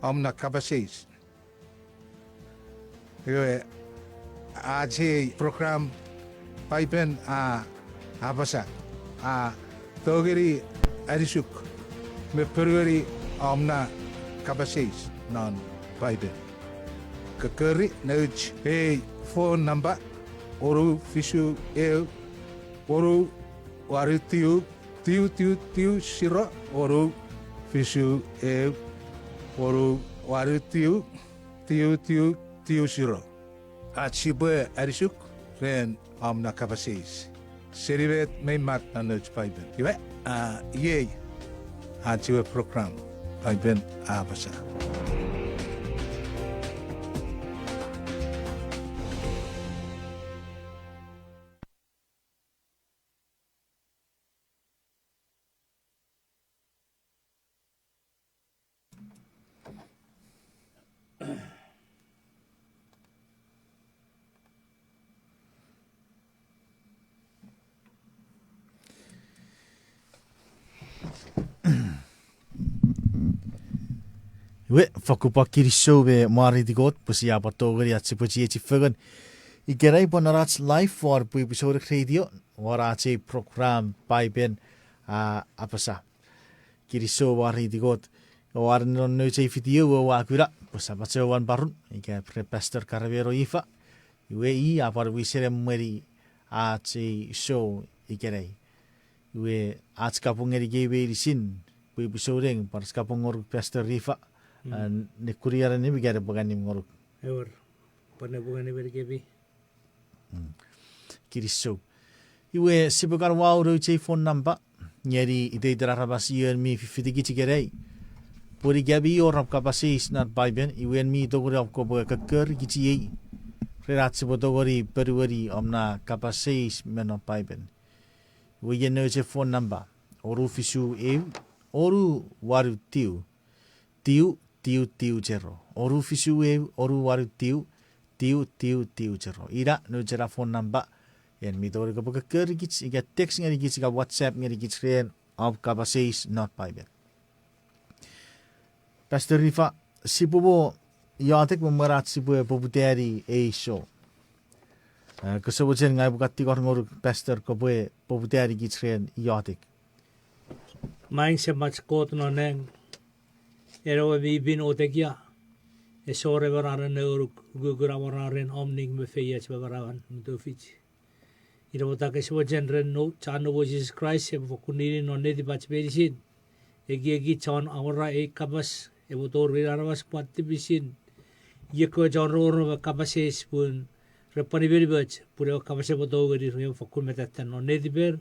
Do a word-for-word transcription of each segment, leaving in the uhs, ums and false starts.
om na kapas eis. Iwe, ach ei program Paipen a apasa, a tongeni anisuk me ponueni om na kapas eis non Paipen. Kokori nouch ei phone number, wonu fisu eu, wonu wanu tiu, tiu tiu tiu siro, wonu fisu eu, wonu wanu tiu, tiu tiu tiu siro. Ach sipwe anisuk ren om na kapas eis seni met mei mak non nouch Paipen. Iwe, a, iei ach ewe program Paipen a apasa. Iwe, fakkun pwan kinisou me mwareiti Kot pwe sia pwan tongeni ach sipwe chiechi fengen ikenai pwan non ach live won pwipwi Souneng Radio, won ach ei program Paipen a apasa. Kinisou, mwareiti Kot. O are non nouch ei video we ua kuna pwe Sapat Seman Parun ika ren Pastor Karameno Ifa. Iwe i a pwan wisen emweni ach ei show ikenai. Iwe ach kapong ngeni kemi meinisin, pwipwi Souneng, pwan ach kapong ngonuk Pastor Ifa, a, nekunion annim ika nepwong annim ngonuk. Ewer, pwan nepwong annim ngenikemi. Kinisou. Iwe sipwe kan wau nouch ei phone number ngeni iteiten aramas ion mi fifitikich ikenai, pwe ika mi wor om kapas eis non Paipen, iwe en mi tongeni om kopwe kokkorikich iei ren ach sipwe tongeni ponueni om na kapas eis me non Paipen. Iwe ien nouch ei phone number, wonu fisu eu, wonu wanu tiu, tiu tiu tiu siro. Wonu fisu eu, wonu wanu tiu, tiu tiu tiu siro. Ina nouch ena phone number, en mi tongeni kopwe kokkorikich ika text ngenikich ika WhatsApp ngenikich ren om kapas eis non Paipen. Pastor Ifa, sipwe mo iotek me mwen ach sipwe poputani ei show. A, kose mochen ngang upwe kan tingor ngonuk Pastor kopwe poputani kich ren iotek. Maing Semach Kot non nang, en ewe mi pin o tekia, ese wor emon a nongonuk ukukun amwararen om ning me feioch me manaman mi tufich. Ina pwata kose mochen ren nou, chan noum we Jises Kraist, epwe fokkun nini non netipach meinisin. Ekieki chon awora ei kapas, epwe tori ren aramas pwan tipisin. Iei ekkewe chon rongorong me kapas eis pun repwe nimenimoch, pun ewe kapas epwe tongeni ren fokkun metata non netiper,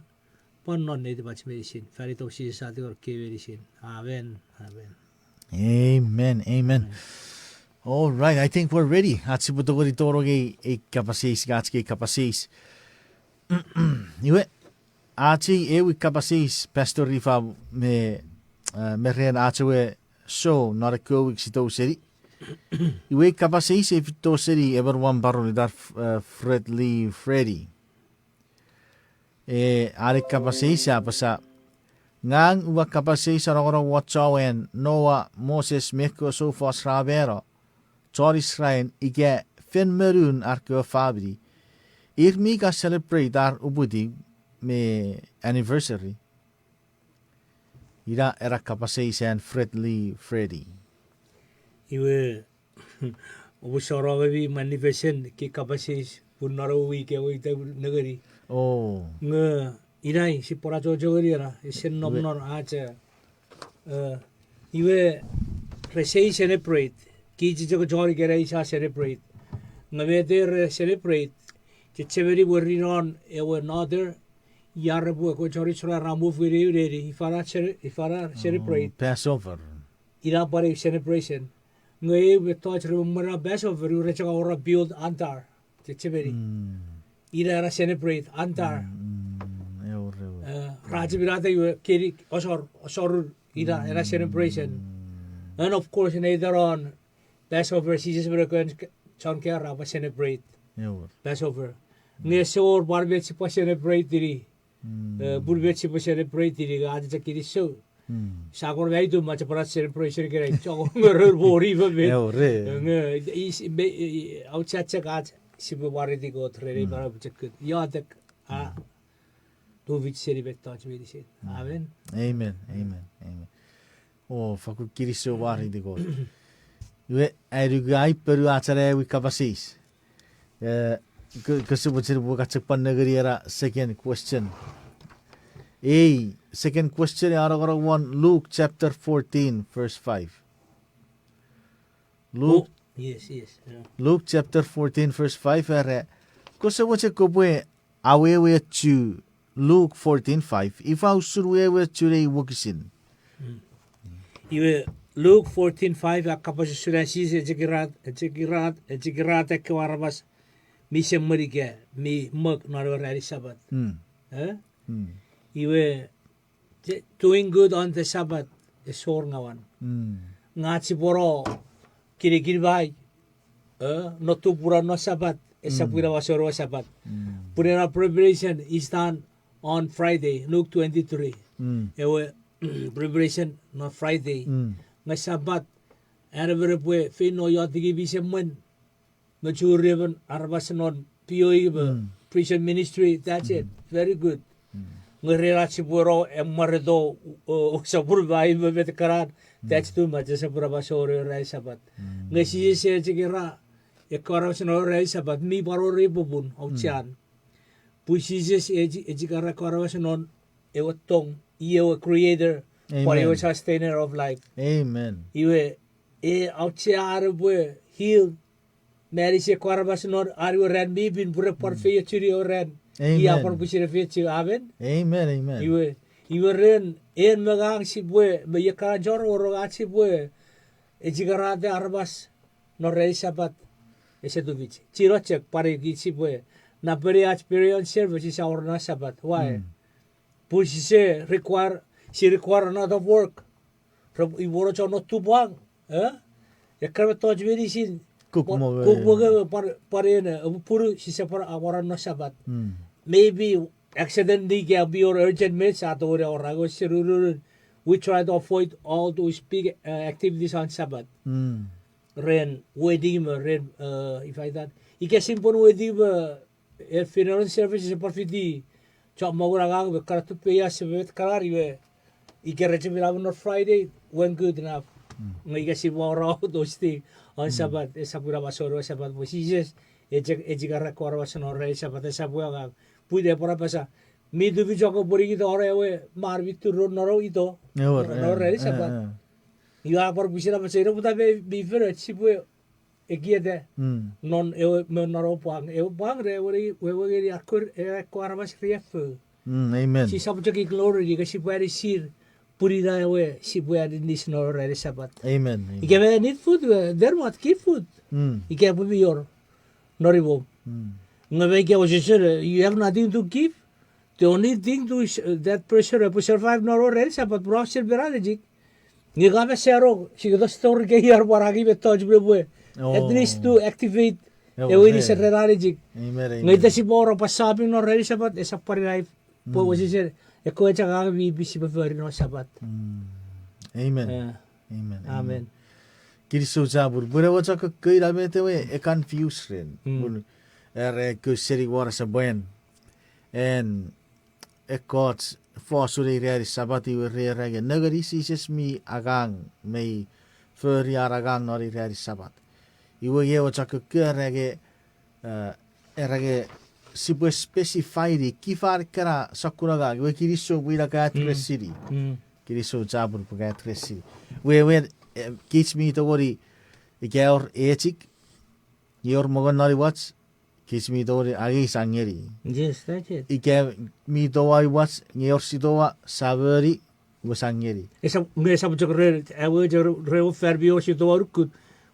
pwan non netipach meinisin. Fan itom Jises a tingor kei meinisin. Amen. Amen. Amen. Amen. All right, I think we're ready. Ach sipwe tongeni tonong ei, ei kapas eis, ach kei kapas eis. Iwe, ach ei ewe kapas eis, Pastor Rifa, me, eh, me ren ach ewe show non ekkewe wik sia tou seni. Iwe kapas eis a feito seni emon wanporon itan, eh, Fred Lee Freddy. E, an ei kapas eis a apasa, ngang ua kapas eis anongonong won chon Noa, Moses me ekkewe soufos ra mano, chon Israel ika fen monun ar kewe famini, ir mi kan celebrate ar uputiw me anniversary. Ina ena kapas eis an Fred Lee Freddy. Iwe, oupwe sorongemi mwanifesen kei kapas eis pun non ewe wik ewe ita nengeni. Nge inai sipwe achocho ngeni ena, ese nom non ach, eh, iwe, rese celebrate. Kich chok chon ikenai sia celebrate. Nge met re celebrate, chechemeni mwirin non ewe noter, ia repwe ekkewe chon Israel ra move ngeni eu neni, ifa ra cele-, ifa ra celebrate. Passover. Ina pwan ew celebration. Nge ew mettoch re mwen Passover, re chok awora build altar. Chechemeni. Ina era celebrate altar. Eh, ra cheminata iwe keni osor, osorun. Ina era celebration. And of course, later on, Passover, Jises me noun chon kaeo ra pwan celebrate Passover. Nge ese wor pwan met sipwe celebrate-ini. Eh, pun met sipwe celebrate-ini, nge ach chok kinisou. Sakor maitu mach pwan celebration ikenai, chok nge ren wori me met. Ew, re. Nge, is, me, i, i, auchea chok ach, sipwe mwareiti Kot ren ei manau pochokun. Iotek, a, tufich seni mettoch meinisin. Amen. Amen, amen, amen. O, fakkun kinisou mwareiti Kot. Iwe, ai nuku ai ponu ach ena ewe kapas eis. Eh, ke, kose mochen pwe ka chok pwan nengeni ena second question. Ei, second question e anongonong won Luke chapter fourteen, verse five. Luke, Luke chapter fourteen, verse five, era, kose mochen kopwe awewe chu Luke fourteen five, ifa usun wewe chu nei wokisin. Iwe Luke fourteen five a kapas usun an Jises echikirata, echikirata, echikirata ekkewe aramas mi semwen ika mi mok non ewe ranin Sapat. Eh? Iwe, doing good on the Sabbath, esor ngawan. Nge ach sipwe no kinikin mai, eh, no tupuna non Sapat, esap ina masou ewe Sapat. Pun ena preparation is done on Friday, Luke twenty-three. Ewe preparation non Friday. Nge Sapat, an emon epwe feino iotiki mi semwen, me churi emon aramas non P O E me prison ministry, that's it. Very good. Nge ren ach sipwe no emwareto, o, sopun mai me met kana, that's too much, esap ina masou ewe ranin Sapat. Nge Jises echikira ekkewe aramas non ewe ranin Sapat, mi pwan wor ei popun, auchean. Pun Jises echi-, echikara ekkewe aramas non ewe tong, i ewe creator, pwan ewe sustainer of life. Iwe, e auchea an epwe heal me anisi ekkewe aramas non an ewe ran mi pin pwe repwe pwan feiochuni ewe ran. I a pwan pwisin efeiochu, amen? Iwe, iwe ren en me ngang sipwe, me iekana choro orong ach sipwe echikarata aramas non ranin Sapat, ese tufich. Chino chok pwan kich sipwe, napeni ach burial service sia wor non Sapat. Why? Pun sise require, si require a lot of work. Iwe no chon no tupwang, eh? Ekkana mettoch meinisin, kuk mongo, pwan, pwan ena, pupunu sise pwan awora non Sapat. Maybe accidentally ika mi wor urgent meds a tongeni awora, nge ese nununun, we try to avoid all those big, uh, activities on Sabbath. Ren wedding me ren, uh, ifa itan, ika sim pwan wedding me, eh, funeral service ese pwan fiti chon mongo angang me kana tupeia se met kana iwe, ika rechemina non Friday, we're good enough. Nge ika sipwe awora those things on Sabbath, esap ina masou ewe Sabbath pwe Jises echikara ekkewe aramas non ranin Sabbath, esap we angang. Pwin e pwan apasa, mi tufich chok pwe nikiti ewe man mi turun non ito, non ranin Sabbath. Iwe a pwan pwisin apasa, ina pwata mi, mi fengen sipwe ekieta non ewe, me non ewe pwang. Ewe pwang re ewe, ewe ngeni akor, ewe ekkewe aramas riaffou. Sisap chok ignore ika sipwe anisir, pun ina ewe sipwe aninis non ranin Sabbath. Ika me need food, then what? Give food. Ika pwe mi wor non imwom. Nge me ika wesesen, you have nothing to give. The only thing to, that person epwe survive non ranin Sabbath, pun ausening me ran echik. Nge ka me senok, siketo store ke iar pwan angei mettoch pwe, at least to activate ewe inisin ren an echik. Nge ita sipwe wor pwan shopping non ranin Sabbath, esap pwan ina, pwe wesesen, ekkewe chok angang mi pin sipwe fori non Sabbath. Amen. Kinisou chapur. Pwe ewe chok kei ina met ewe e confuse ren. Pun, era ekkewe seni wor asepwan, en ekkoch fosun ei ranin Sabbath iwe ra era nge nengeni Jises mi angang me i fori an angang non ei ranin Sabbath. Iwe ewe chok kei era nge, era nge sipwe specify-ni kifan kana sokkun angang, iwe kinisou pwe ina ka address-ini. Kinisou chapur pwe ka address-ini. Wewen, kich mi tongeni, ika wor echik, nge wor mongo non imwach, kich mi tongeni angei sa ngeni. Ika mi toau imwach nge wor sitowa sa moni, iwe sa ngeni. Esap, nge esap chok ren, ewe chok ren fan mi wor sitowa nukut,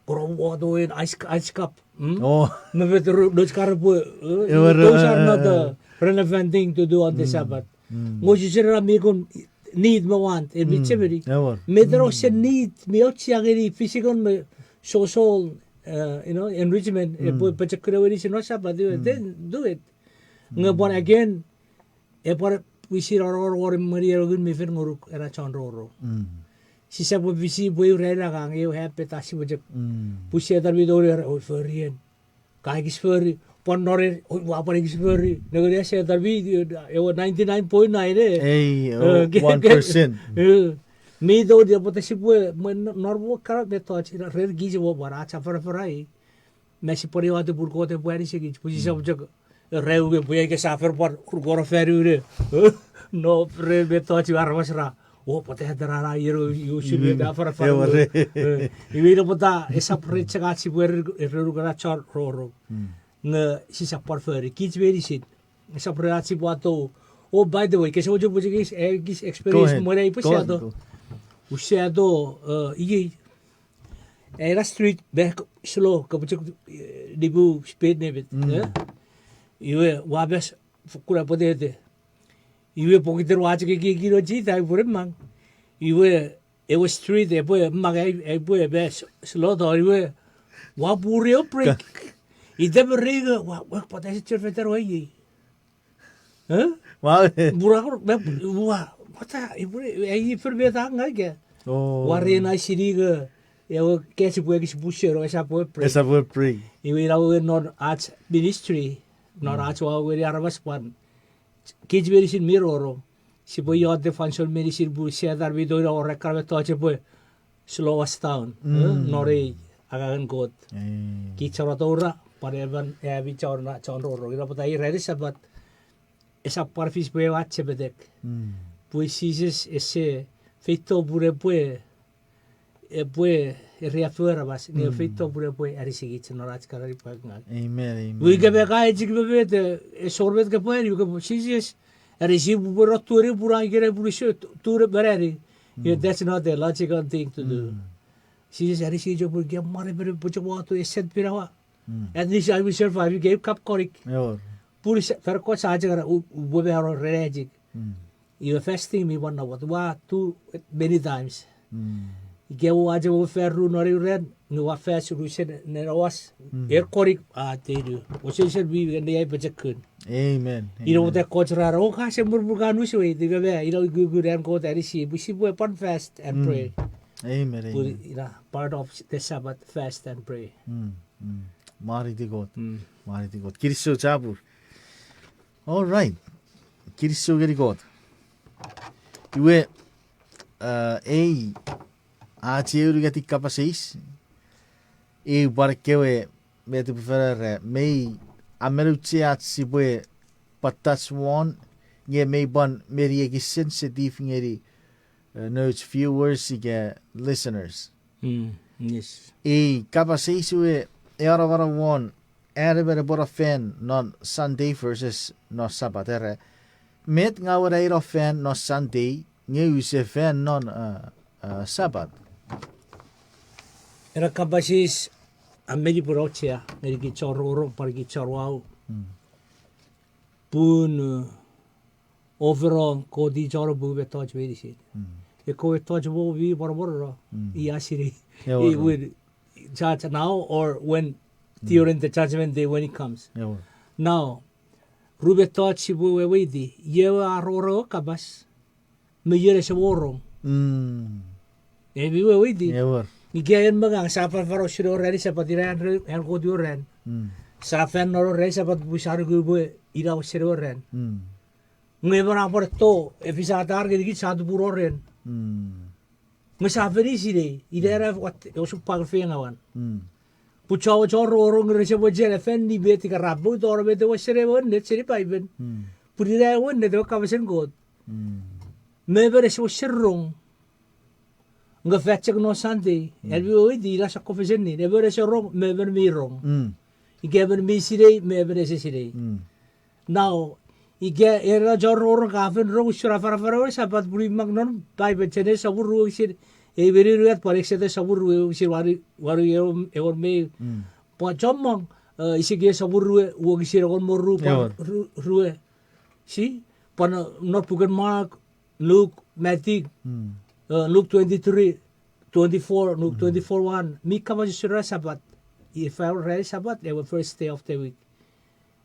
koro wato en ice, ice cup. Me met ru, nouch kar pwe, those are not, uh, relevant thing to do on the Sabbath. Nge sise ra mi kon need me want, e mi chemeni. Met ro se need, mi auchea ngeni physical me social, uh, you know, enrichment, epwe pochokun ewe inisin non Sabbath, then do it. Nge pwan again, e pwan pwisin oror wor emweni ewe Ngun mi Fel ngonuk ena chon roro. Sisap pwe pisi pwe eu ran angang, eu habit ach sipwe chok. Pwe Setan mi tongeni era, o, forien. Ka ekis fori, pwan nore, o, ua pwan ekis fori. Nengeni, Setan mi, ewe ninety-nine point nine, e. Ei, o, one percent. Mi tongeni, pwata sipwe, mwen nor mo kana mettoch, ren kich mo pwan ach afanafana i. Me sipwe ne wate pun Kot epwe anisikich, pwe sisap chok, era unge pwe ika sa fen pwan rukono fan une. No, ren mettoch iwe aramas ra, o, pwata etan ra iero, iwe usun met afanafan. Iwe ina pwata esap ren chok ach sipwe ren, ren ukana chon roro. Nge sisap pwan fori, kich meinisin. Esap ren ach sipwe atou. O, by the way, kese mochen pwe chok ekis experience mwen ai pwe sia to. Use ato, iei. Ena street, be slow, kopwe chok, nimu speed limit. Iwe, ua mes, kuna pwetete. Iwe pokiten ua chok ekieki no chita, ai pwe mang. Iwe, ewe street, epwe mang ai, ai pwe, be slow down, iwe, ua puri ewe brake. Ita me rei nge, ua, ua, pwata ese chon fetan wei. Burakor, me, ua, pwata, ipwe, ai fen met a ngai ke. Ua rei na isini nge, ewe kesi pwe ekis push ero, esap we brake. Iwe ina we non ach ministry, non ach ua weni aramas pwan. Kich meinisin mi roro. Sipwe iotek fansoun meinisin pwe Setan mi tongeni wor ekkana mettoch epwe slow us down, non ei angangen Kot. Kich chon atoura, pwan emon ami chon, chon roro. Ina pwata ei ranin Sapat, esap pwan fis pwe ewe ach chepetek. Pwe Jises ese feito pun epwe, epwe, eri a fo aramas, nge feito pun epwe anisikich non ach kana nipwakingaw. Iwe ika me ka echik me met, e, esor met kopwe ani, ika pwe Jises, anisi pwe no tueni pun a ikenai pun ese, tu, tueni manani. That's not a logical thing to do. Jises anisi chok pun ika mwan epwe, pwe chok ua to esen pinawa. At least I will survive, ika eu kap konik. Pun ese, fan ekkoch sa chok era, u, upwe mano ren echik. Iwe fasting mi pwan namot, ua tu many times. Ika ua chok fan ru non eu ran, nge ua fast ru sen ne nawas. Er konik a teinu. Osesen mi ne ai pochokun. Ina pwata ekkoch ra era, o ka se murmur ka nus we, ika me, ina ukukun an Kot anisi, pwe sipwe pwan fast and pray. Pun ina part of the Sabbath, fast and pray. Mwareiti Kot. Mwareiti Kot. Kinisou chapur. All right. Kinisou ngeni Kot. Iwe, ei, ach eu unungatin kapas eis, eu pwan ekkewe met upwe fen era, mei, a men auchea ach sipwe pwan touch won, nge mei pwan meni ekis sensitive ngeni, nouch viewers ika listeners. Ei kapas eis we, e anamana won, an emon epwe no fan non Sunday versus non Sabbath, era, met ngawen ai no fan non Sunday, nge use fan non, Sabbath. Ena kapas eis, a meni pwe auchea, ngeni kich chon rongorong, pwan kich chon wau. Pun, overall, Kot i chon apungu mettoch meinisin. Ekkewe mettoch mo mi pwan morono, i a sinei. He will judge now or when, during the judgment day when it comes. Now, ru mettoch sipwe weweiti, ie ewe a rongorong ewe kapas, me ie ese mo rong. Emi weweiti. Ika en me ngang sa afanafana usun ewe ranin Sapat, ina an Kot we ran. Sa fan non ewe ranin Sapat pwe sa nuku pwe ina wesen ewe ran. Nge emon a pwan to, efisata ar ngenikich sa tupuno ren. Nge sa fen sinei, ina ena wat, osupwang feiengawan. Pun chon, chon rongorong rese mochen efeni met ika ra poutano met ewe wesen ewe ennet seni Paipen. Pun ina ewe ennet ewe kapasen Kot. Me emon ese wesen rong. Nge fan chok non Sunday, en mi weweiti ina sokkofesennin, emon ese rong, me emon mi rong. Ika emon mi sinei, me emon ese sinei. Now, ika ena chon rongorong ka fen rong usun afanafana ewe Sapat pun i mang non Paipen, Genesis sopun rue wokisin, ei meni unungat pwan Exodus sopun rue wokisin wanu, wanu engon me eu. Pwan chommong, Esekiel sopun rue wokisin engon me ru pwan rue. Si, pwan non puken Mark, Luke, Matthew, Luke twenty-three, twenty-four, Luke twenty-four one, mi kapas usun ena Sapat. Ifa ena Sapat, ewe first day of the week.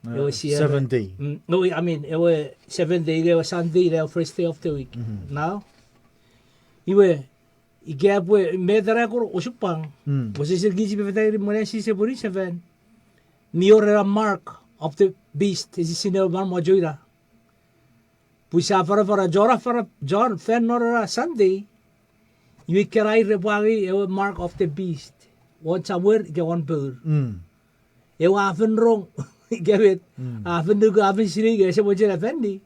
Ewe Seventh day. Mm, no, I mean, ewe seventh day, ewe Sunday, ewe first day of the week. Now, iwe, ika pwe met ena kon osupwang, wesewesen kich mi fetangeni mwen an sise pwoni sefan, mi wor ena mark of the beast, esisin ewe manmocho ina. Pwe sia afanafana, chon afana, chon fan non ena Sunday, iwe ika ir repwe angei ewe mark of the beast won chamwer ika won pour. Ewe a fen rong, ika met, a fen nuku, a fen sinei ika ese mochen afanni.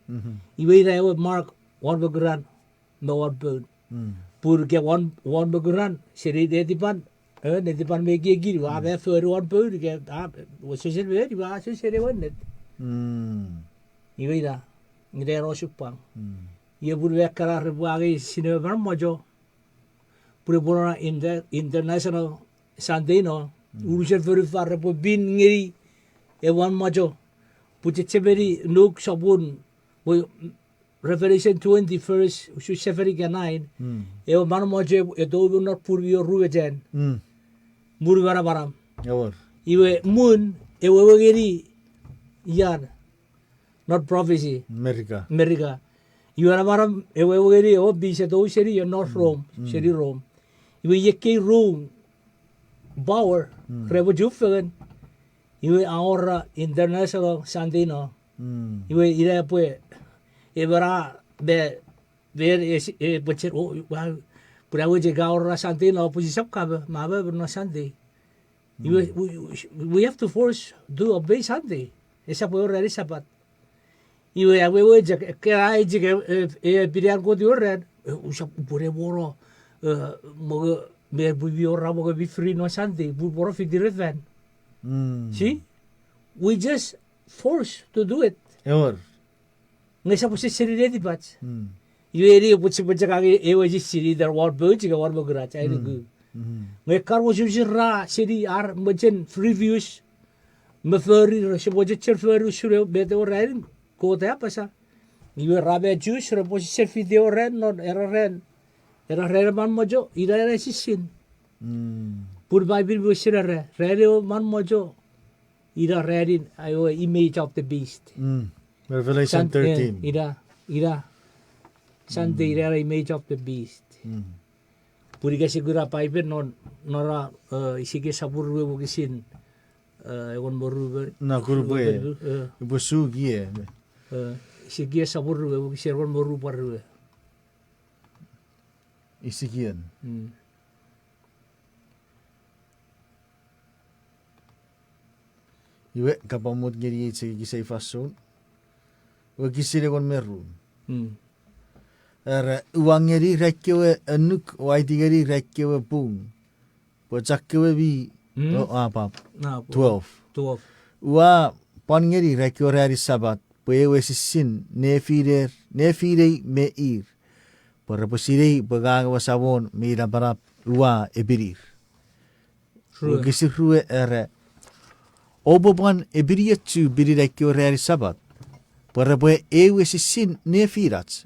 Iwe ina ewe mark won mokuran me won pour. Pun ika won, won mokuran, seni netipan, eh, netipan me ekiekin, ua me fori won pour, ika, a, wesewesen me, ua wesewesen ewe ennet. Iwe ina, ina ena osupwang. Iwe pun me ekkana repwe angei esisin ewe manmocho, pun epwe nona inter-, International Sunday no, unusen fonufan repwe pin ngeni ewe manmocho. Pun chechemeni Nuk sopun, we, Revelation twenty verse, usun seven ika nine, ewe manmocho e tou non pun mi wor rue chan. Mun manamanam. Iwe mun, ewe ewe ngeni ian, non prophecy. Merika. Iwe manamanam, ewe ewe ngeni, ewe beast e tou seni, non Rome, seni Rome. Iwe ekkei rong power, repwe chufengen. Iwe a wor International Sunday no. Iwe ina epwe, emon a, me, me, e, pwe chen, o, pun a weche ka wor Sunday no, pwe sisap kamo, ma me non Sunday. Iwe, we, we have to force to obey Sunday. Esap wor ranin Sapat. Iwe, a wewe chok, ekkena chok, e, e, e, pinian Kot iwe ran, e, usap upwene moro, e, mongo, me pwe mi wor ra mongo mi free non Sunday, pun moro fiti refan. See? We just forced to do it. Nge esap wesewesen seni netipach. Iwe eni epwe sipwe chok angei ewe esisin either won pour ika won mokurach, ai nuku. Nge ekkan wesewesen ra seni ar mochen free views, me fori, sipwe chechchen fori usun met ewe ranin Kot a apasa. Iwe ra me choose, repwe wesewesen fiti ewe ran non, ena ran, ena ranin manmocho, ina ena esisin. Pun Paipen mi wesen era, ranin ewe manmocho, ina ranin, ewe image of the beast. Revelation thirteen. Ina, ina, Sunday ina image of the beast. Pun ika sia kuna Paipen non, non ena, e, Isikiel sopun rue wokisin, e, engon me ru, na kun pwe, e, ipwe suki e. E, Isikiel sopun rue wokisin engon me ru pwan rue. Isikiel. Iwe, kapamot ngeni ei chok ekis ei fansoun. Wokisin engon me ru. Era, ua ngenir ekkewe annuk, ua aiti ngenir ekkewe pung, pwe chokkewe mi, o, apap. Twelve. Ua pwan ngenir ekkewe ranin Sapat, pwe ewe esisin nefinei, nefinei me ir, pwe repwe sinei pwe ngang ewe Samon mi napanap, ua epinir. Wokisin rue era, oupwe pwan epiniochu pinin ekkewe ranin Sapat, pwe repwe ewe esisin nefinach.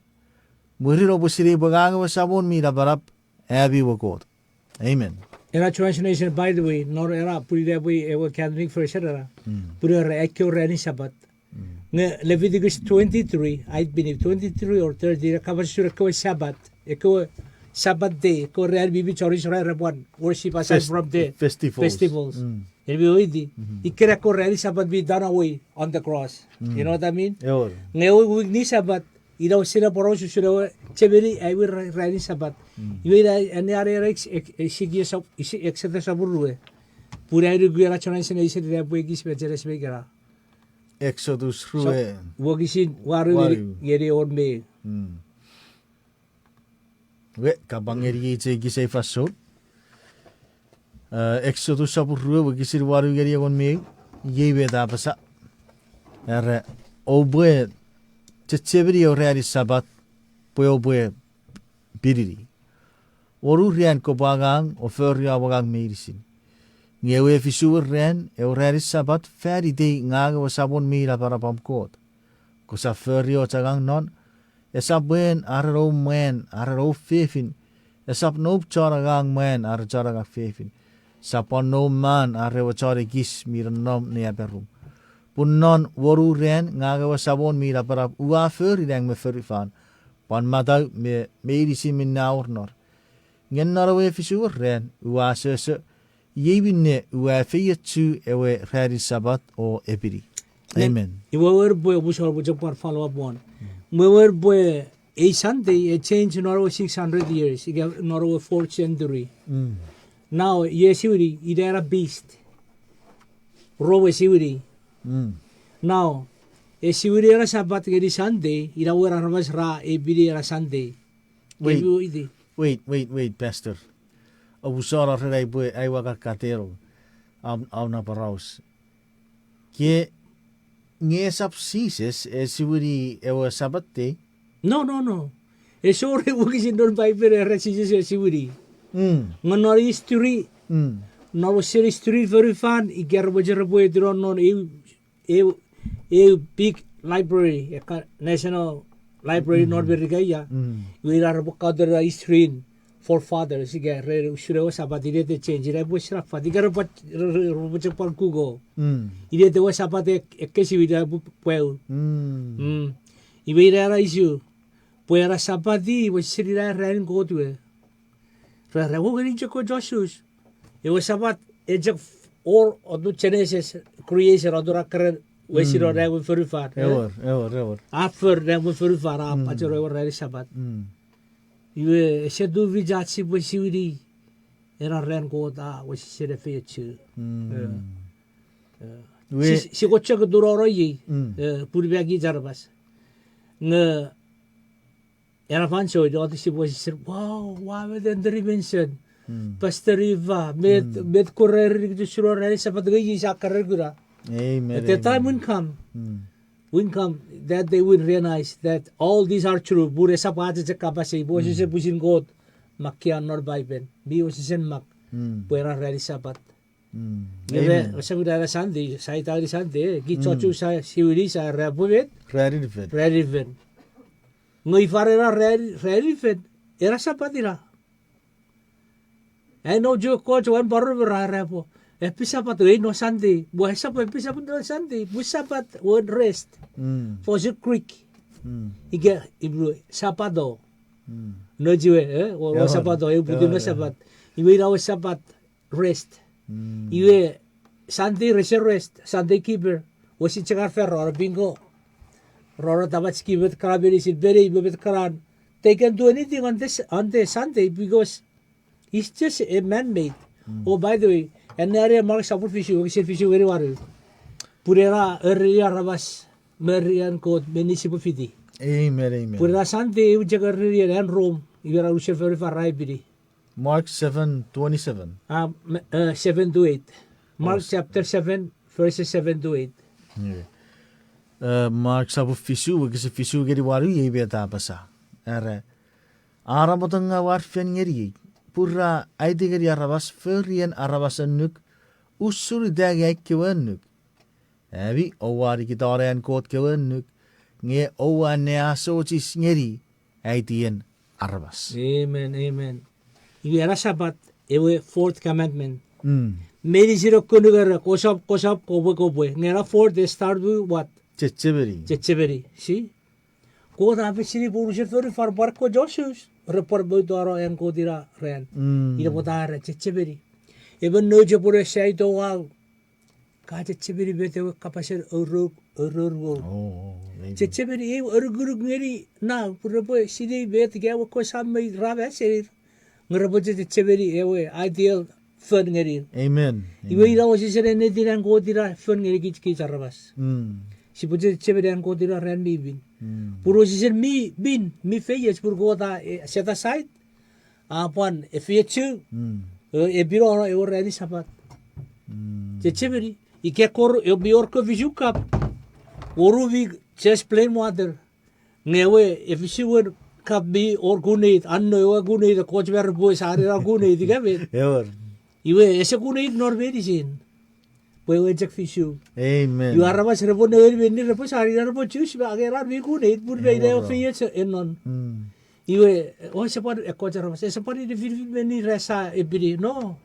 Mwirin oupwe sinei pwe ngang ewe Samon mi napanap, ami we Kot. Amen. Ena translation, by the way, non ena pun ina epwe ewe Catholic version ena. Pun era ekkewe ranin Sapat. Nge Leviticus twenty-three, I believe twenty-three or thirty, ina kapas usun ekkewe Sabbath, ekkewe Sabbath day, ekkewe ran mi pin chon Israel repwe worship aside from the festivals. En mi weiti, ikkena ekkewe ranin Sabbath mi done away on the cross. You know what I mean? Nge ewe wik ni Sabbath, ina wesena poraus usun ewe chechemeni ewe ra-, ranin Sabbath. Iwe ina, ena, ena, ena, Isikiel sop-, Isi-, Exodus sopun rue. Pun ai nuku ena translation ina epwe ekis me cheres me ikena. Exodus rue. Wokisin wanu ngeni, ngeni engon me eu. We, kapang ngeni ei chok ekis ei fansoun. E, Exodus sopun rue wokisin wanu ngeni engon me eu. Iei met a apasa. Era, oupwe chechemeni ewe ranin Sapat, pwe oupwe pinini. Wonu ran kopwe angang o fori om angang meinisin. Nge ewe efisuwen ran, ewe ranin Sapat, fan itei ngang ewe Samon mi napanap om Kot. Kosap fori och angang non, esap mwan are noum mwan are noum fefin, esap noum chon angang mwan are chon angang fefin, esap pwan noum man are ewe chon ekis mi nonnom ne aperum. Pun non wonu ran ngang ewe Samon mi Napanap ua fori nang me fonufan, pwan matau me meinisin minne a wor non. Nge non ewe fisu ran ua asoso, iei minne ua efeiochu ewe ranin Sapat o epini. Amen. Iwe wewen pwe, omusano pwe chok pwan follow up won. Mwe wewen pwe ei Sunday e change non ewe six hundred years, ika non ewe fourth century. Now, iwe siwini, ina ena beast. Rome siwini. Now, e siwini ena Sapat ngeni Sunday, ina wewen aramas ra epini ena Sunday. Wait, wait, wait, wait, Pastor. Omusano ren ai pwe ai ua kakkateno am, am na poraus. Ke nge esap Jises e siwini ewe Sapat te? No, no, no. Ese wor ew wokisin non Paipen era Jises e siwini. Nge non history, non Western history fonufan, ika repwe, repwe etinon non eu, eu, eu big library, ekka National Library non Merika ia. Iwe ina repwe katon ena history in forefathers, ika re usun ewe Sapat, inet e change, ina pwe sinafat, ika repwe, repwe chok pwan Google. Inet ewe Sapat e, ekkesiwin ina pwe, pweu. Iwe ina ena isu, pwe ena Sapat i wesesen ina ranin Kot we. Ra, ra, wo ngeni chok ko Josus. Ewe Sapat, e chok wor otun Genesis, creation, otun ra keren wesino nang me fonufan, e? A for nang me fonufan, a pacheno ewe ranin Sapat. Iwe, ese tufich ach sipwe siwini ena ran Kot a wesesen efeiochu. Si, si ko chok tunono iei, e, pun mi kich aramas. Nge ena fansoun, ina ati sipwe wesesen, wow, ua met enter dimension. Pastor Eva, met, met ko reri nikitusuno ranin Sapat nge iei sa keren kuna. At that time will come, will come that they will realize that all these are true. Pun esap ach chok kapas ei, pwe wesesen pwisin Kot, mak kian non Paipen. Mi wesesen mak, pwe ena ranin Sapat. Nge me, esap ina ena Sunday, sa ita ngeni Sunday, e, kich chon Ju sa siwini sa era pwe met? Ranin fen. Nge ifa ena ran, ranin fen, ena Sapat ina. Ai no Ju ekkoch wan paro me ra era pwe, epwe Sapat ei non Sunday, pwe esap epwe Sapat non Sunday, pwe Sapat won rest. Fosun Greek. Ika, Hebrew, Sabbato. No Ju we, e, wor, wor Sabbato, eu putin non Sapat. Iwe ina ewe Sapat rest. Iwe Sunday rese rest, Sunday keeper. Wesi chok ar fero, aro bingo. Roro tamach ki met kana meinisin, benei me met kana. They can do anything on this, on the Sunday because it's just a man-made. Oh, by the way, ena area Mark sopun fisu, wokisin fisu ngeni wanu. Pun ena ereni aramas me rian Kot me ni sipwe fiti. Pun ena Sunday eu chok ereni an Rom, iwe ra unusen fonufan ra epini. Mark seven twenty-seven. Seven to eight. Mark chapter seven, verses seven to eight. Mark sopun fisu, wokisin fisu ngeni wanu, iei met a apasa. Era, a namotongau ar fen ngeniei, pun ra aiti ngeni aramas forien aramasen annuk, usun ita ngang ai kewe annuk. Ami oua nikitano an Kot kewe annuk, nge oua anneasochis ngeni aitien aramas. Amen, amen. Iwe ena Sapat, ewe fourth commandment. Meinisin a kon ngeni, kosap, kosap, kopwe, kopwe. Nge ena fourth, e start with what? Chechemeni. Chechemeni. See? Kot a pesini pwe unusen fonufan pwan ekkewe Josus repwe moutono an Kot ina ran. Ina pwata a era chechemeni. Emon nouch epwe ne saito wau, ka chechemeni met ewe kapasen aurour, aurour wou. Chechemeni ew anukunuk ngeni nau, pwe repwe sinei met ika ewe kosap me ra masenir. Nge repwe chechemeni ewe ideal fon ngenir. Iwe ina wesesen ennetin an Kot ina fon ngeni kich, kich aramas. Sipwe chechemeni an Kot ina ran mi pin. Pun wesesen mi pin, mi feioch, pun Kot a, e, set aside, a pwan efeiochu, e, epinono ewe ranin Sapat. Chechemeni, ika kor, e, mi wor kewe fisu kap, woru mi just plain water. Nge ewe, e, fisu won kap mi wor kuneid, anno ewe kuneid, ekkoch me repwe sani na kuneid ika met. Iwe, ese kuneid non meinisin. Pwe ewe chok fisu. Iwe aramas repwe nengeni menni repwe sani na repwe chus me angei ran mi kuneid, pun me ina ewe feioch ennon. Iwe, o, ese pwan ekkoch aramas, ese pwan ina finifin menni ra sa epini. No.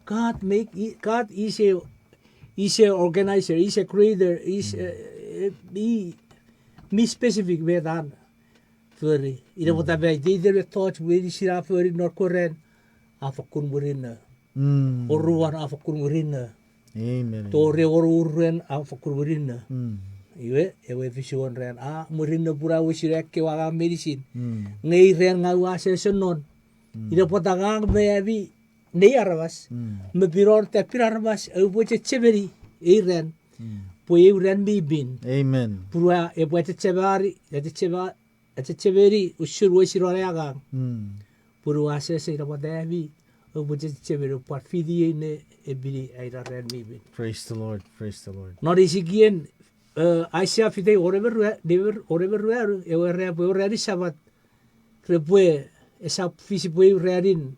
God make, God is a, is a organizer, is a creator, is, eh, eh, mi, mi specific met an fori. Ina pwata pwe iteiten mettoch meinisin a fori non kewe ran a fakkun murinno. Oruan a fakkun murinno. Tori ewe uruan a fakkun murinno. Iwe, ewe efisuen ran a murinno pun a wesino ekkewe angang meinisin. Nge ei ran ngang ua asoso non. Ina pwata ngang me ami nei aramas, me pin won tappin aramas, oupwe chechemeni ei ran, pwe eu ran mi pin. Pun ua epwe achechemeni, achechema-, achechemeni usun wesinon ai angang. Pun ua asoso ina pwata ami oupwe chechemeni pwan fitiei ne epini ai ran mi pin. Non Isikien, eh, Aisea fite wone me rua, nime, wone me ruanu, ewe era pwe ewe ranin Sapat repwe, esap fis pwe eu ranin,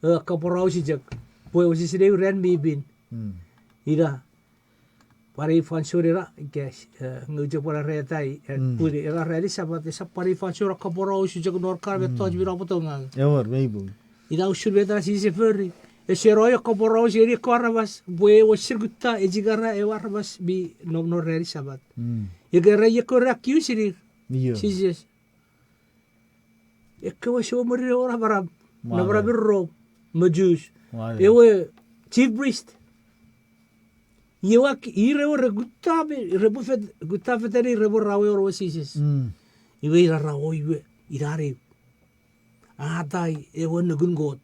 eh, kaporausi chok, pwe wesewesen eu ran mi pin. Ina pwan ei fansoun ena, ika, eh, nge chok pwan aretai, eh, pun ena ranin Sapat esap pwan ei fansoun a kaporausi chok non kana mettoch mi napoto ngang. Ina usun met a Jises e fori. Ese no e kaporausi ngeni ekkewe aramas pwe ewe sir kutta echikara ewe aramas mi nom non ranin Sapat. Ika ra ieko ra accuse-ini Jises. Ekkewe sou mwirin ewe namanam, namanam mi rom, me Jews. Ewe chief priest. Iwe, ir ewe re kutta me, repwe fet-, kutta fetanei repwe ra weweiti Jises. Iwe ina ra o iwe, ina neu. Atai ewe nukun Kot.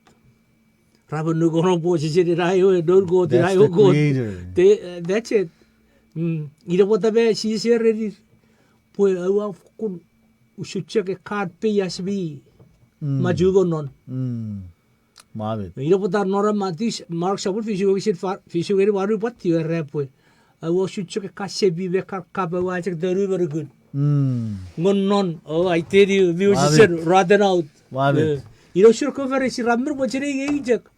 Ra mo nukuno pwe Jises ina ewe noun Kot, ina ewe Kot. That's it. Ina pwata me Jises a erenir pwe aua fokkun usun chok ekkan peias mi machuko non. Ina pwata non Matiu, Mark sopun fisu wokisin fa-, fisu ngeni wanu pwan tiu era pwe aua usun chok ekkan sepi me ekkan kap aua chok tonu me nukun. Ngon non, o, aiteni mi wesewesen rotten out. Ina usun ekkewe Farisi ra men mochen ei chok.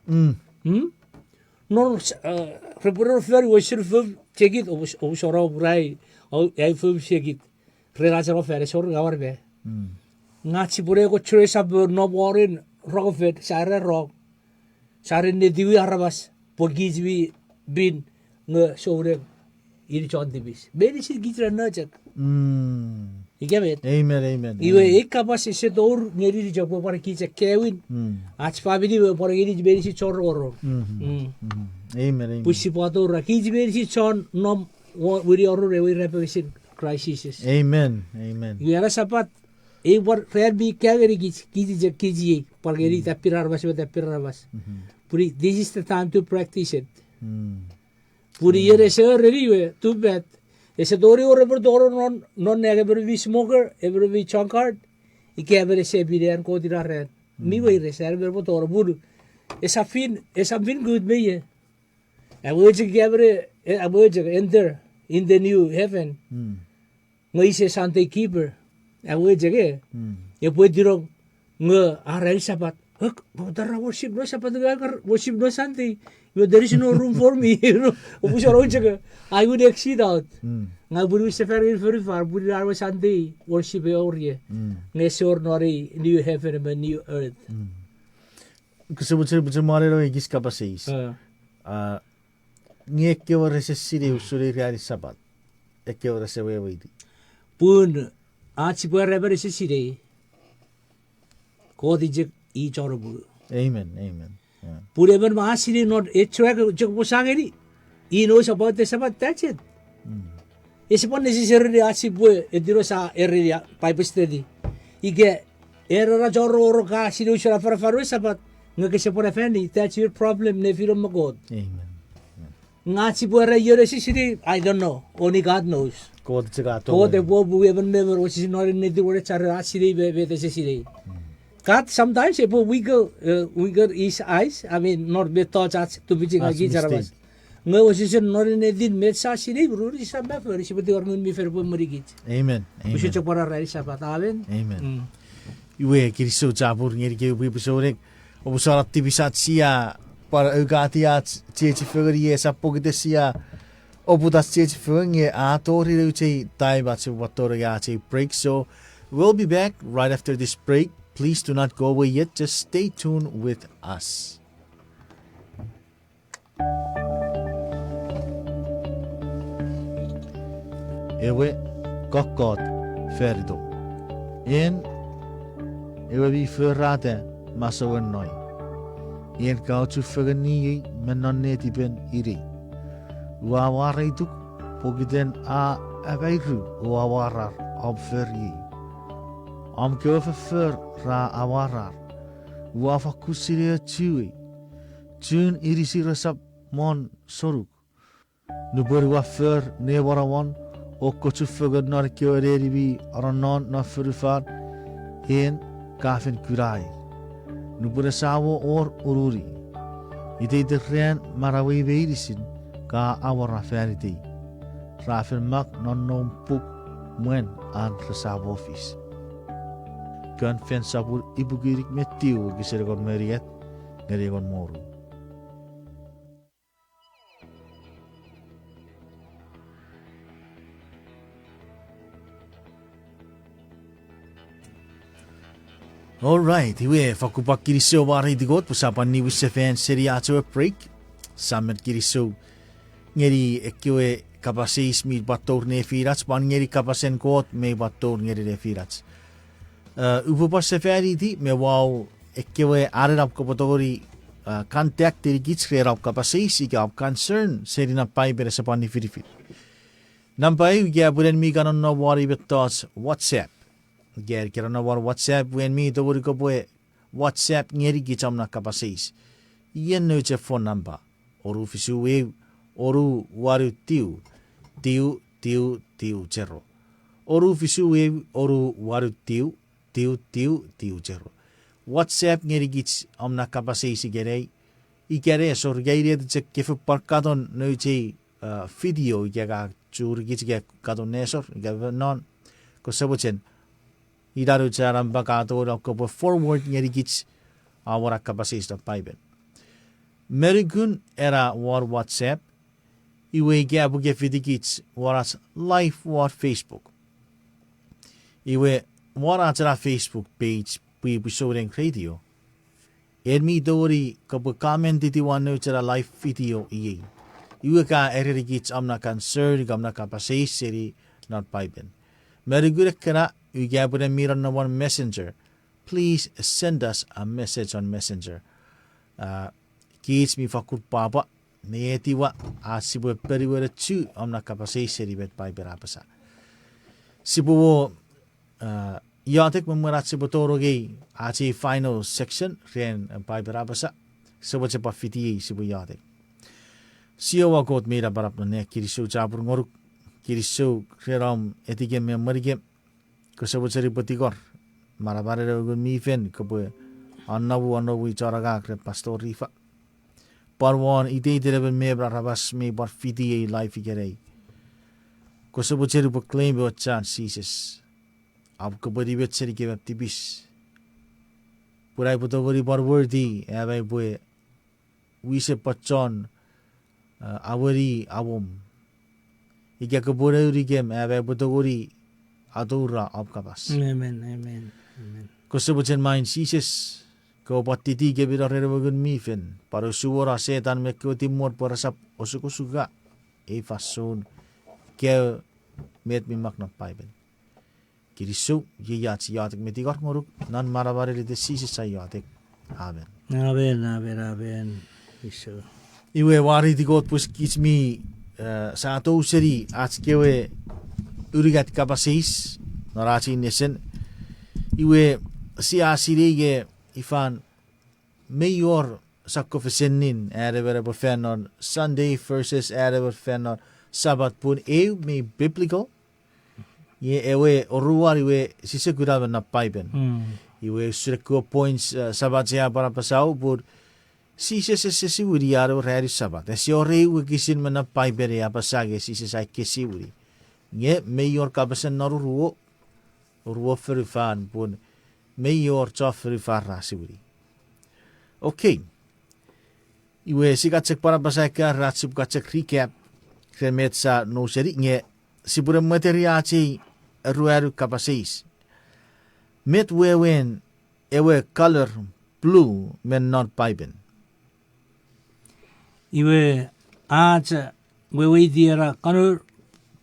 Non, eh, repwe no fori wesen foun sekit, oupwe, oupwe soro pun ai, o, ai foun sekit. Ren ach no fan esor ngawan me. Nge ach sipwene ekkoch churi esap nom won rong fen, sa era rong. Sa ren netiwi aramas, pwe kich mi pin nge souneng ini chon tipis. Meinisin kich ren no chok. Ika met? Iwe ei kapas ese tour ngeni chok pwe pwan kich akkaewin. Ach famini we pwan ngeni meinisin chon rongorong. Pwe sipwe atoura kich meinisin chon nom wini orun ewe irapengesin Kraist Jises. Iwe ena Sapat, ei pwan ran mi ka ngeni kich, kich chok kich iei, pwan ngeni tappin aramas me tappin aramas. Pun this is the time to practice it. Pun ien ese ereni we, too bad. Ese tori wor emon tonong non, non nang emon mi smoker, emon mi drunkard, ika emon ese pin an Kot ina ran. Mi weires an emon epwe tonong pun esap fin, esap fin good me ie. Amochok ika emon, amochok enter in the new heaven. Nge is a Sunday keeper. Amochok e, epwe tirong nge a ranin Sapat. Pwata ra worship non Sapat nge a worship non Sunday? Iwe there is no room for me. Oupwe soro chok, I would exit out. Ngang upwe niwin sefan ngeni fonufan pun ina ewe Sunday worship e wor ie. Nge ese wor non ei new heaven me new earth. Kose mochen, mochen mwaneno ekis kapas eis. Nge ekkewe rese sinei usun ei ranin Sapat, ekkewe rese weweiti. Pun ach sipwe era emon ese sinei, Kot i chok i chon apungu. Pun emon mi sinei non echo chok pwe sa ngeni, he knows about the Sabbath, that's it. Ese pwan necessarily ach sipwe etino sa ereni Bible study. Ika era chon rongorong ka sinei usun afanafan ewe Sabbath, nge kese pwan afani, that's your problem, nefinem me Kot. Nge ach sipwe era ion ese sinei, I don't know, only God knows. Kot epwe apungu emon me emon wesewesen non ennetin wenecharen ach sinei me met ese sinei. God sometimes epwe wiggle, uh, wiggle his eyes, I mean, non mettoch ach tufichin ngenikich aramas. Nge wesewesen non ennetin met sa sinei, pun sia mafori, sipwe tingor Ngun mi Fel epwe emwenikich. Usun chok pwan ranin Sapat, amen. Iwe, kinisou chapur ngenikemi pwipwi souneng, oupwe sona tipis ach sia pwan aukati ach chiechi fengen, iei esap pokiten sia oput ach chiechi fengen, nge a tori nouch ei time ach sipwe pwan tonong ach ei break. So, we'll be back right after this break. Please do not go away yet. Just stay tuned with us. ewe kokkot fan itom. En ewe mi forata masouen noi. En ka ochufengen niei me non netipen inei. Ua mwareituk pokiten a amairu o amwarar om fori ei. Om kewe foffor ra amwarar. Ua fakkun sinei ochuei. Chun inisir esap mon sonuk. Nupwen ua for ne monomon o kochufengen non ekkewe neni mi anonon non fonufan, en ka fen kunaei. Nupwen esamo wor ununi, iteiten ran manauei meinisin ka amora fan itei. Ra fen mak non noum puk mwen an resamo fis. Kon Fen sopun ipuku inik me tiu wokisin engon me unungat ngeni engon me wonu. All right, iwe fakkun pwan kinisou mwareiti Kot pwe sa pwan niwin sefan seni ach ewe break. Sa men kinisou ngeni ekkewe kapas eis mi pwan tour nefinach, pwan ngeni kapasen Kot mi pwan tour ngeni nefinach. Eh, upwe pwan sefaniti me wau ekkewe anen om kopwe tongeni, eh, contact-ini kich ren om kapas eis ika om concern seni non Paipen ese pwan nifinifin. Nampa eu, ika pwe en mi kan nonnom won ei mettoch WhatsApp. Ika en kan nonnom won WhatsApp, wen mi tongeni kopwe WhatsApp ngeni kich om na kapas eis. Ien nouch phone number: onu fisu eu, onu wanu tiu, tiu tiu tiu zero. Onu fisu eu, onu wanu tiu, tiu tiu tiu zero. WhatsApp ngeni kich om na kapas eis ikenai. Ika nesor, ika inet chok, ke fen pwan katon nouch ei, uh, video ika ka churi kich ika katon nesor ika non, kose mochen, ina nouch ei nampa ka tongeni om kopwe forward ngeni kich om na kapas eis non Paipen. Me nukun ena won WhatsApp, iwe ika pwe ke fiti kich won ach live won Facebook. Iwe won ach ena Facebook page, Pwipwi Souneng Radio, en mi tongeni kopwe comment-iti won nouch ena live video iei. Iwe ka ereni kich om na concern ika om na kapas eis seni non Paipen. Me nukun ekkena, ika pwe en mi nonnom won Messenger, please send us a message on Messenger. Ah, kich mi fakkun pwapwa ne etiwa ach sipwe ponueni chu om na kapas eis seni met Paipen a apasa. Sipwe wor, ah, iotek me mwen ach sipwe tonong ei ach ei final section ren Paipen a apasa. Sipwe chok pwan fitiei sipwe iotek. Jiowa Kot mi napanap non nang, kinisou chapur ngonuk, kinisou ren om etikem me emwenikem. Kose mochen upwe tingor manamanen ewe Ngun mi Fel kopwe anomu, anomu chon angang ren Pastor Rifa. Pwan won iteiten emon me emon aramas mi pwan fiti ei live ikenai. Kose mochen upwe claim ewe chan Jises. Am kopwe nimenimoch seni kemam tipis. Pwe aipwe tongeni pwan worthy am aipwe wisen pwan chon, uh, aweri awom. Ika kopwe nounikem am aipwe tongeni atoura om kapas. Amen, amen, amen. Kose mochen main Jises, kopwe pwan titi kemi non ren ewe Ngun mi Fel, pwan osuwono Setan me ekkewe timwor pwe resap osukosuka ei fansoun, kaeo met mi mak non Paipen. Kinisou, iei ach iotek me tingor ngonuk non manamanen iten Jises ai iotek. Amen. Amen, amen, amen. Kinisou. Iwe mwareiti Kot pwe kich mi, eh, sa tou seni ach kewe unungat kapas eis non ach ei nesen. Iwe sia sinei nge ifan mei wor sokkofesenin an emon epwe fan non Sunday versus an emon fan non Sabat, pun eu mi biblical. Nge ewe oruan iwe sise kuna me non Paipen. Iwe usun ekkewe points, eh, Sabat sia pwan apasau pun Jises ese siwini an ewe ranin Sabat. Ese wor eu wokisin me non Paipen a apasa nge Jises a ekkesiwini. Nge mei wor kapasen non uruo, uruo fonufan pun mei wor chon fonufan ra siwini. Okay. Iwe sia chok pwan apasa ekka ren ach sipwe chok recap ren met sa nou seni nge sipwene mweteri ach ei aruanu kapas eis. Met wewen ewe color blue me non Paipen? Iwe ach weweiti ena color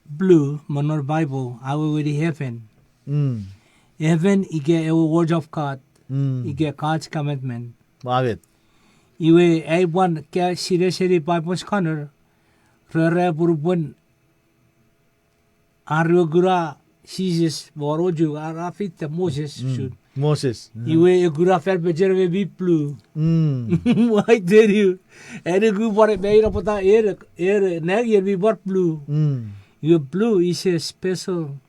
blue, me non Bible, a weweni heaven. Mm. Heaven ika ewe word of God, mm, ika God's commandment. Ua met. Iwe ai pwan ka sinei seni Bible scholar, rere purupun ar we kuna Jises, wor ochu, ar a feita Moses, mm, usun. Moses, mm. Iwe e kuna fan pechen nge mi blue. Mm. Ai teni, eni ku pwan me ina pwata ere, ere, nang ier mi pwan blue. Mm. Iwe blue is a special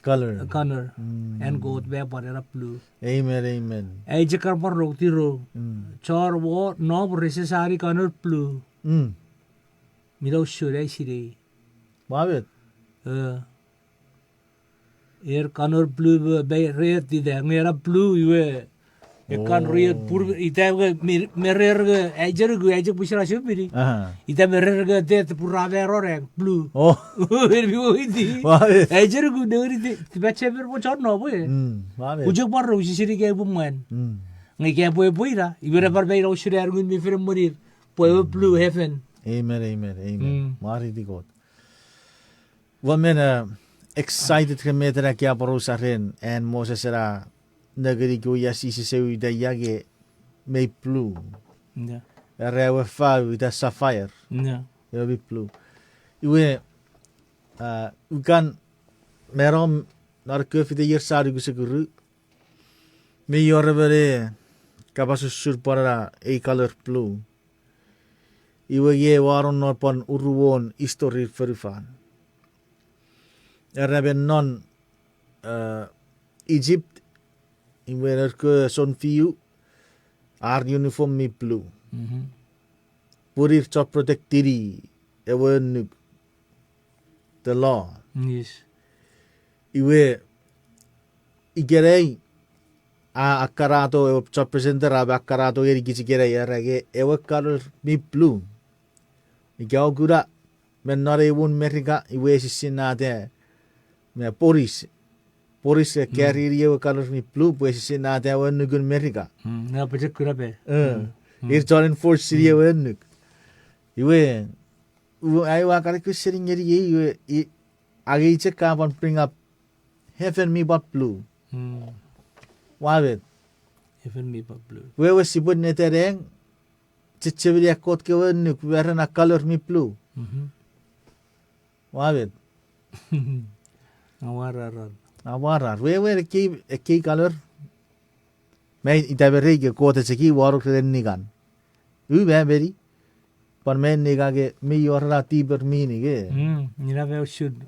color. Color. Mm. An Kot me pwan ena blue. Amen, amen. Ai chok kan pwan rong tiro. Mm. Chon wo, no, rese sani color blue. Mm. Mi no sure ai sinei. Ua met. Eh. Er color blue me, me red ita, nge ena blue iwe. Ekkan red pur ita nge mi, me rer nge, ai chok nuku, ai chok pwisin asumini. Aha. Ita me rer nge tet pun ra me rorek, blue. Oh. En mi weweiti. Ua met. Ai chok nuku nengeni ti, tipachemen mo chon no pwe. Mm, ua met. Uchok pwan rong sisini ke pwe mwan. Mm. Nge ke pwe pwe ina, iwe ra pwan me ina usun ar ngun mi fen mwenir. Pwe ewe blue heaven. Amen, amen, amen. Mm. Mwareiti Kot. Ua men, uh, excited ren met ena ka aporausa ren an Moses ena nengeni kewe ia Jises e uta ia nge mei blue. Yeah. Era ewe fau ita sapphire. Yeah. Ewe mi blue. Iwe, uh, ukan merom nar kewe fite ier sa nuku sekuru. Mi wor emon e kapas usun pwan ena ei color blue. Iwe iei ua no non pwan uruon history fonufan. Era men non, uh, Egypt, iwe nour kewe sounfiu, ar uniform mi blue. Mhm. Pun ir chon protectini ewe annuk. The law. Yes. Iwe, ikenai, a, akkanato, ewe chon presenter a, akkanato ngenikich ikenai, era nge ewe color mi blue. Ika oua kuna, me non ei won Merika, iwe esisinnata, me poris. Poris e carry-ni ewe color mi blue, pwe esisinnata ewe annukun Merika. Mm, na pochokun ape. Eh, ir chon enforce-ini ewe annuk. Iwe, u-, ai ua kan question ngeni ei, iwe, i, angei chok ka pwan bring up heaven mi pwan blue. Ua met. Heaven mi pwan blue. Wewe sipwe netaneng, chechemeni an Kot kewe annuk, we ren a color mi blue. Mhm. Ua met. Amwarar. Amwarar. Wewen ekkei, ekkei color. Me ita me rei ke Kot echeki wanong ren nikan. U me meni. Pwan me nikan ke mi wor ena deeper meaning, e. Mm, ina me usun.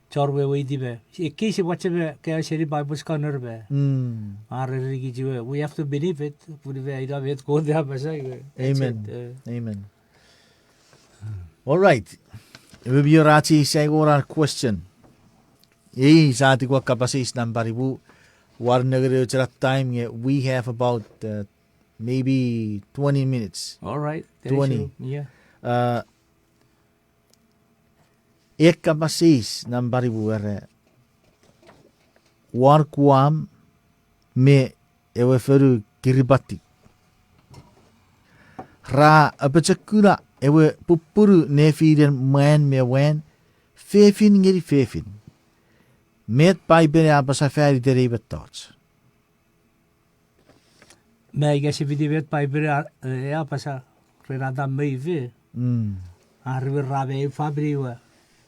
Chor weweiti me. Ekkei sipwe cheme ke seni Bible scholar me. Mm. Are rikich we. We have to believe it. Pun we ina met Kot a apasa we. That's it, eh. Amen. All right. Iwe mi wor ach ei sai wor ach question. Ei sa tikuwa kapas eis nampa nimu. War nengeni ochena time nge we have about, uh, maybe twenty minutes. All right. Twenty. Yeah. Uh, e kapas eis nampa nimu era, war Guam me ewe fonu Kiribati. Ra apochokuna ewe pupunu nefinen mwan me mwan, fefin ngeni fefin. Met Paipen a apasa fan iten ei mettoch? Me ika sipwe fiti met Paipen a, e, apasa ren Adam me Eve. Mm. Ar we ra me eu famini we.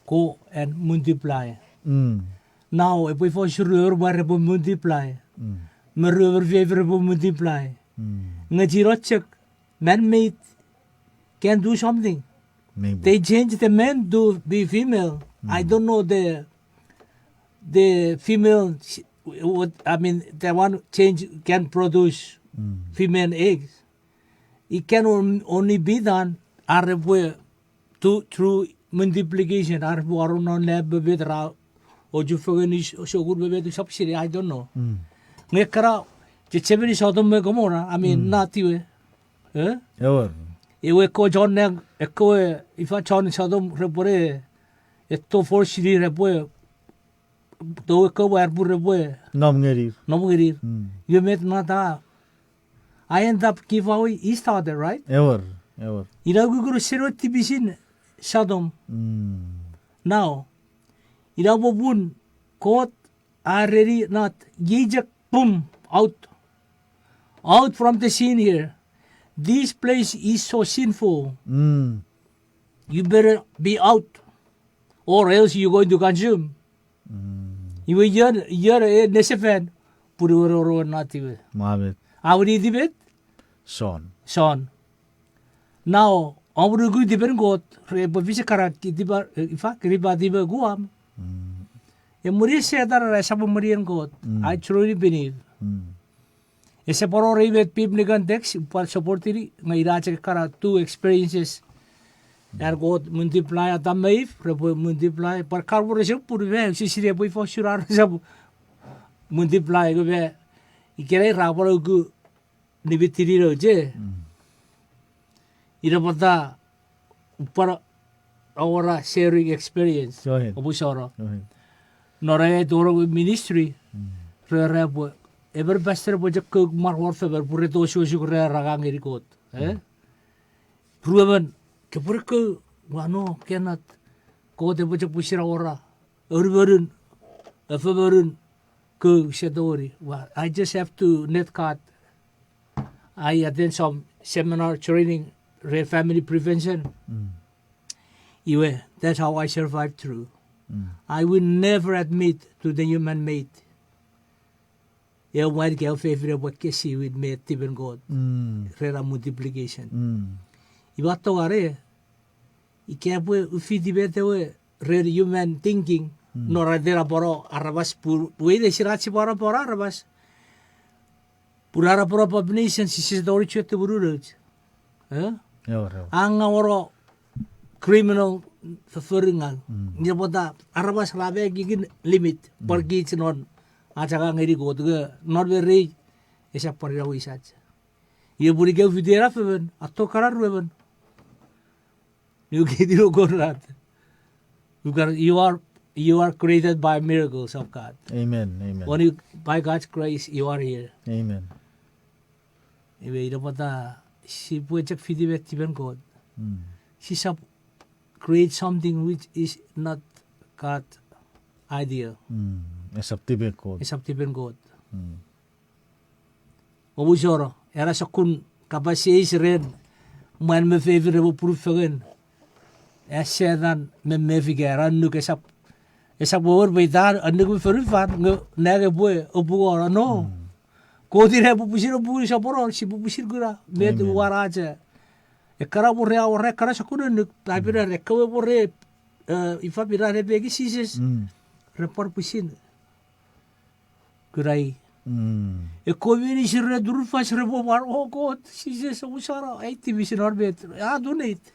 Go and multiply. Mm. Now, epwe fos ruemon mwan repwe multiply. Mm. Me ruemon fefin repwe multiply. Mm. Nge chiro chok, man-made can do something. Maybe. They change the man to be female. I don't know the, the female, what, I mean, the one change can produce female eggs. It can on-, only be done, are pwe to, through multiplication, are pwe aro non lab me met ra ochufengeni s-, sokkun me met usap siri, I don't know. Nge ekkana, chechemeni Sodom me Gomorrah, I mean, not iwe. Eh? Ewer. Ewe ekkewe chon nang, ekkewe ifa chon Sodom repwe re, etto force siri repwe, to ekkewe ar pwe repwe nom ngenir. Nom ngenir. Iwe met mata. I end up give away his daughter, right? Ewer, ewer. Ina kukuru sero tipisin Sodom. Now, Ina popun Kot a ereni Lot, iei chok, boom, out. Out from the scene here. This place is so sinful. You better be out, or else you're going to consume. Iwe ion, ion e nesefan, pun ewe roro Lot iwe. A winiti met? Son. Now, om nuku tipen Kot, re epwe fis ekkana, ifa, kiripa tipe Guam. Emweni Setan, esap emwenien Kot. I truly believe. Ese pwan wor ei met biblical text pwan supportini, nge ina chok ekkana two experiences. An Kot multiply Adam me Eve, repwe multiply, pwan kan wor ese pun me, sisini epwe ifa usun ar resap multiply, nge me, ikenai ra pwan uku nimitini nouch. Ina pwata, upwano awora sharing experience. Oupwe soro. Non ai tonong ministry, re, repwe, emon pastor epwe chok kouk mwan wor femon, pun re tou osukosuk, re ra angang ngeni Kot. Ruemon, kepwe kou, wa no, cannot. Kot epwe chok pwisin awora anumonun, efemonun, kou ese tongeni. Wa, I just have to net God. I attend some seminar training ren family prevention. Iwe, that's how I survive through. I will never admit to the human made. Ew mwan ika ew fefin epwe kesiwin met tipen Kot. Ren a multiplication. Iwe a tongeni, ika epwe ufiti met ewe ren human thinking, non ra tena pwano aramas pun, weires ina sipwe pwano aramas. Pun ara pwano population, sise tongeni chuen tumununouch. Anga woro criminal fofforingaw. Nge pwata aramas ra me ekieki limit, pwan kich non ach angang ngeni Kot, nge non me rei, esap pwan ina wisach. Iwe pun ika ufiti ena fomon, a tongeni ruemon. Nuketi nukun rat. You are, you are created by miracles of God. Amen, amen. When you, by God's grace, you are here. Amen. Iwe ina pwata sipwe chok fiti met tipen Kot. Sisap create something which is not God idea. Esap tipen Kot. Esap tipen Kot. Oupwe soro, ena sokkun kapas eis ren mwan me fefin repwe punu fengen. A Setan me mefi ika ena annuk esap, esap wor pwe ita annuk me fonufan nge nang epwe opungono, no. Kot ina epwe pwisin opungonu soponon, sipwe pwisin kuna met ua ach. Ekkana pwe re awora ekkana sokkun annuk, Paipen a era ekkewe pwe re, ifa, pwe ra nepeki Jises, repwe pwisin kuna i. Ekkewe meinisin re turufas repwe war, o Kot, Jises, omusano, ai tipis non met, a tun neit.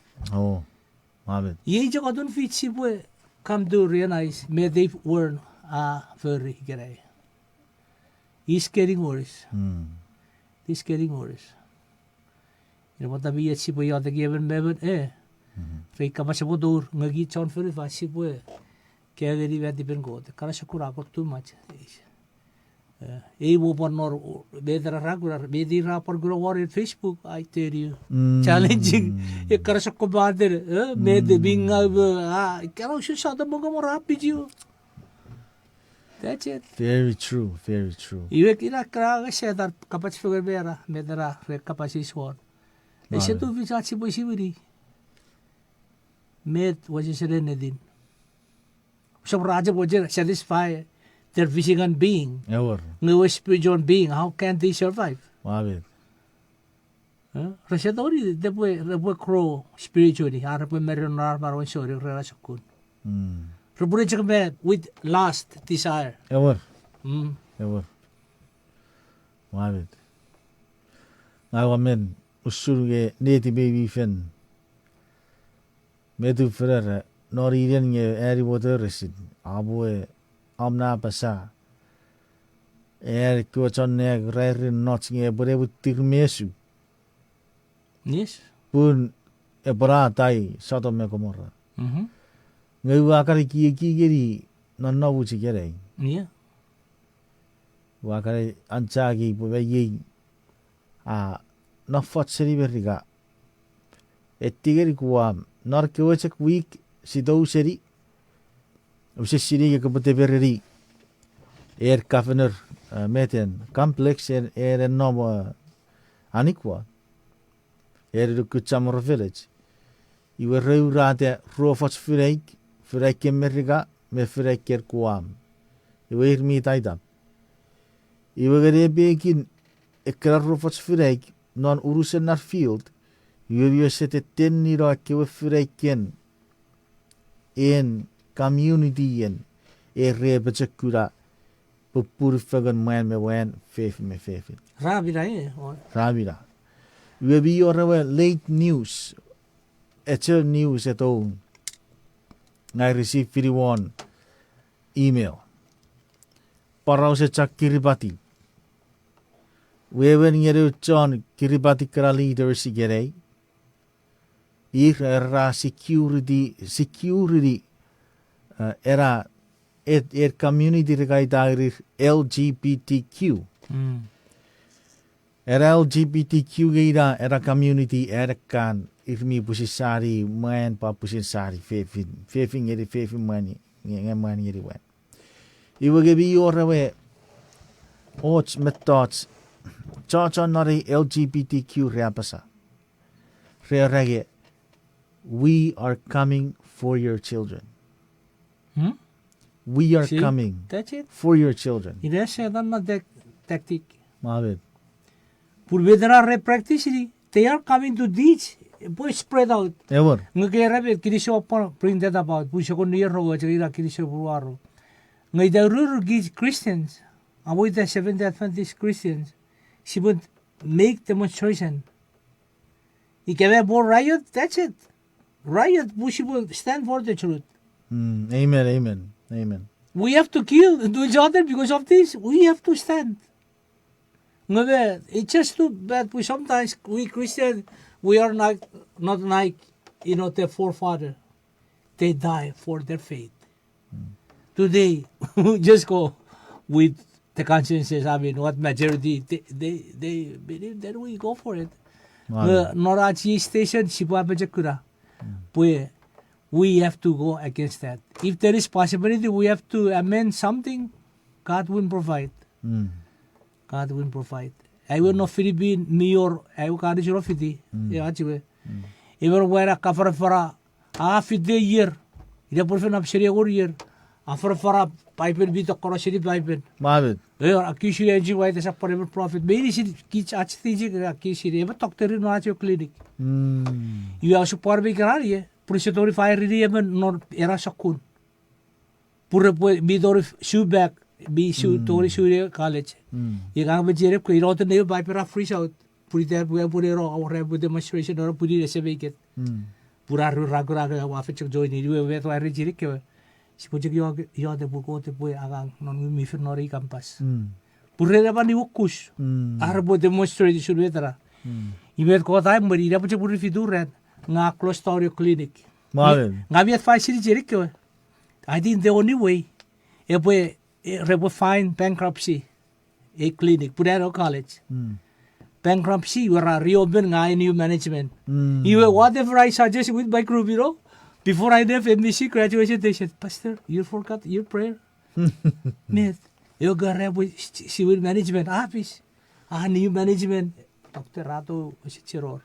Iei chok atun fich sipwe come to realize met ei world a fori ikenai. It's getting worse. It's getting worse. Ina pwata mi och sipwe iotek emon me emon, e. Rei kapas epwe tour, nge kich chon fonufan sipwe kaeo ngeni met tipen Kot. Ekkana sokkun a kon too much. Ei mo pwan nor, met ra kuna, met ra pwan kuna won Facebook, I tell you. Challenging. Ekkana sokkun pattern, e, met mi ngau, e, a, ekkana usun Sodom me Gomorrah, video. That's it. Very true, very true. Iwe ina ekkana nge Setan kapach fengen me ra, met ra re kapas eis won. Ese tufich ach sipwe siwini met wesewesen ennetin. Sap ra chok pwe satisfy their physical being. Nge ewe spiritual being, how can they survive? Rese tongeni, repwe, repwe grow spiritually, a repwe meri non ar manauen sori, rena sokkun. Repwe chok me with lust, desire. Ewer. Ngang ua men usun nge netipei mi fen metu fen era, non inen nge ani mwoto resin, apwe, om na apasa, ani kewe chon nang rairin noch nge epwe ne mwittir mesu. Pun epwe na atai Sodom me Gomorrah. Nge ua kan ekieki ngeni nonnomuch ikenai. Ua kan anchangei pwe mei ei a nofot seni Merika. Eti ngeni Guam, non kewe chok wik sitou seni, Use sinei ika kopwe tepereni, en governor, eh, meten complex en, en, en nom, eh, Anikua. En nuku Chamorro Village. Iwe re urata ruofoch funaik, funaiken Merika, me funaiken Guam. Iwe ir mi taitap. Iwe ngeni epekin ekkena ruofoch funaik non unusen nar field, iwe mi wesete tennino ekkewe funaiken en community en, e re pochokuna pupunu fengen mwan me mwan, fefin me fefin. Ra mina, e, o. Ra mina. Iwe mi wor ewe late news, echo news e tou, ngang receive-ini won email. Porausen chok Kiribati. Wewen ngeni chon Kiribati kana leaders ikenai. Ir era security, security, eh, era, et, et community re kaita irir L G B T Q. Era L G B T Q nge ina era community anekan ir mi pwisin sani mwan pwan pwisin sani fefin, fefin ngeni fefin, mwan nge, nge mwan ngeni mwan. Iwe nge mi wor ewe och mettoch, chochon non ei L G B T Q re apasa. Re era nge, "We are coming for your children." We are coming for your children. Ina Setan na tac-, tactic. Amen. Pun met ena re practice-ini, they are coming to teach, pwe spread out. Ewer. Nge ke era met kinisou pwan bring that about, pun sokun ier ro, ach ina kinisou puruaro. Nge ita ruru kich Christians, amo ita Seventh-day Adventist Christians, sipwe make demonstration. Ika me pwe riot, that's it. Riot, pwe sipwe stand for the truth. Amen, amen, amen. We have to kill to each other because of this. We have to stand. Nge me, it's just too bad. We sometimes, we Christian, we are not, not like, you know, the forefather. They die for their faith. Today, we just go with the consensus, I mean, what majority, they, they, they believe, then we go for it. Nge non ach station, sipwe apochokuna. Pwe we have to go against that. If there is possibility, we have to amend something, God will provide. God will provide. Aewe no Philippine mi wor, aewe kanich no fiti, e ach we. Ewe wan a afarafara, a fite ier. Ina pwe fen ap seni engon ier. Afarafara Bible mi tokkono seni Bible. E, accuse N G Y esap pwan emon prophet. Meinisin kich ach teaching, accuse, emon doctor non ach ewe clinic. Iwe a osupwang me ikenan ie, pwe ese tongeni fire-ini emon non ena sokkun. Pwe repwe mi tongeni sue back, mi sue, tongeni sue ne college. Iwe ngang me chienei pwe ina otun ewe Bible a freeze out. Pwe ita pwe, pwe eno, awora pwe demonstration, ena pwinin ese meiket. Pwe ra ru ra kuna ke wa fechok join-ini, iwe met wa ereni chienei kewe. Sipwe chok iotek, iotek pwe Kot epwe angang non ngun mi fen non ei campus. Pwe ren eman niuokus. Ar repwe demonstrate usun met ena. Iwe met Kot a emweni, ina pwe chok pwe fitu ran, nge a close down ewe clinic. Ngang mi advise-ini chienei kewe. I think the only way, epwe, e, repwe file bankruptcy, ei clinic, pwe ena college. Bankruptcy, iwe ra reopen nge a new management. Iwe whatever I suggest with my group, you know, before I left M B C graduation, they said, "Pastor, you forgot your prayer." Met, ewe ka repwe s-, s-, civil management office. A new management, doctor ato ese cheror.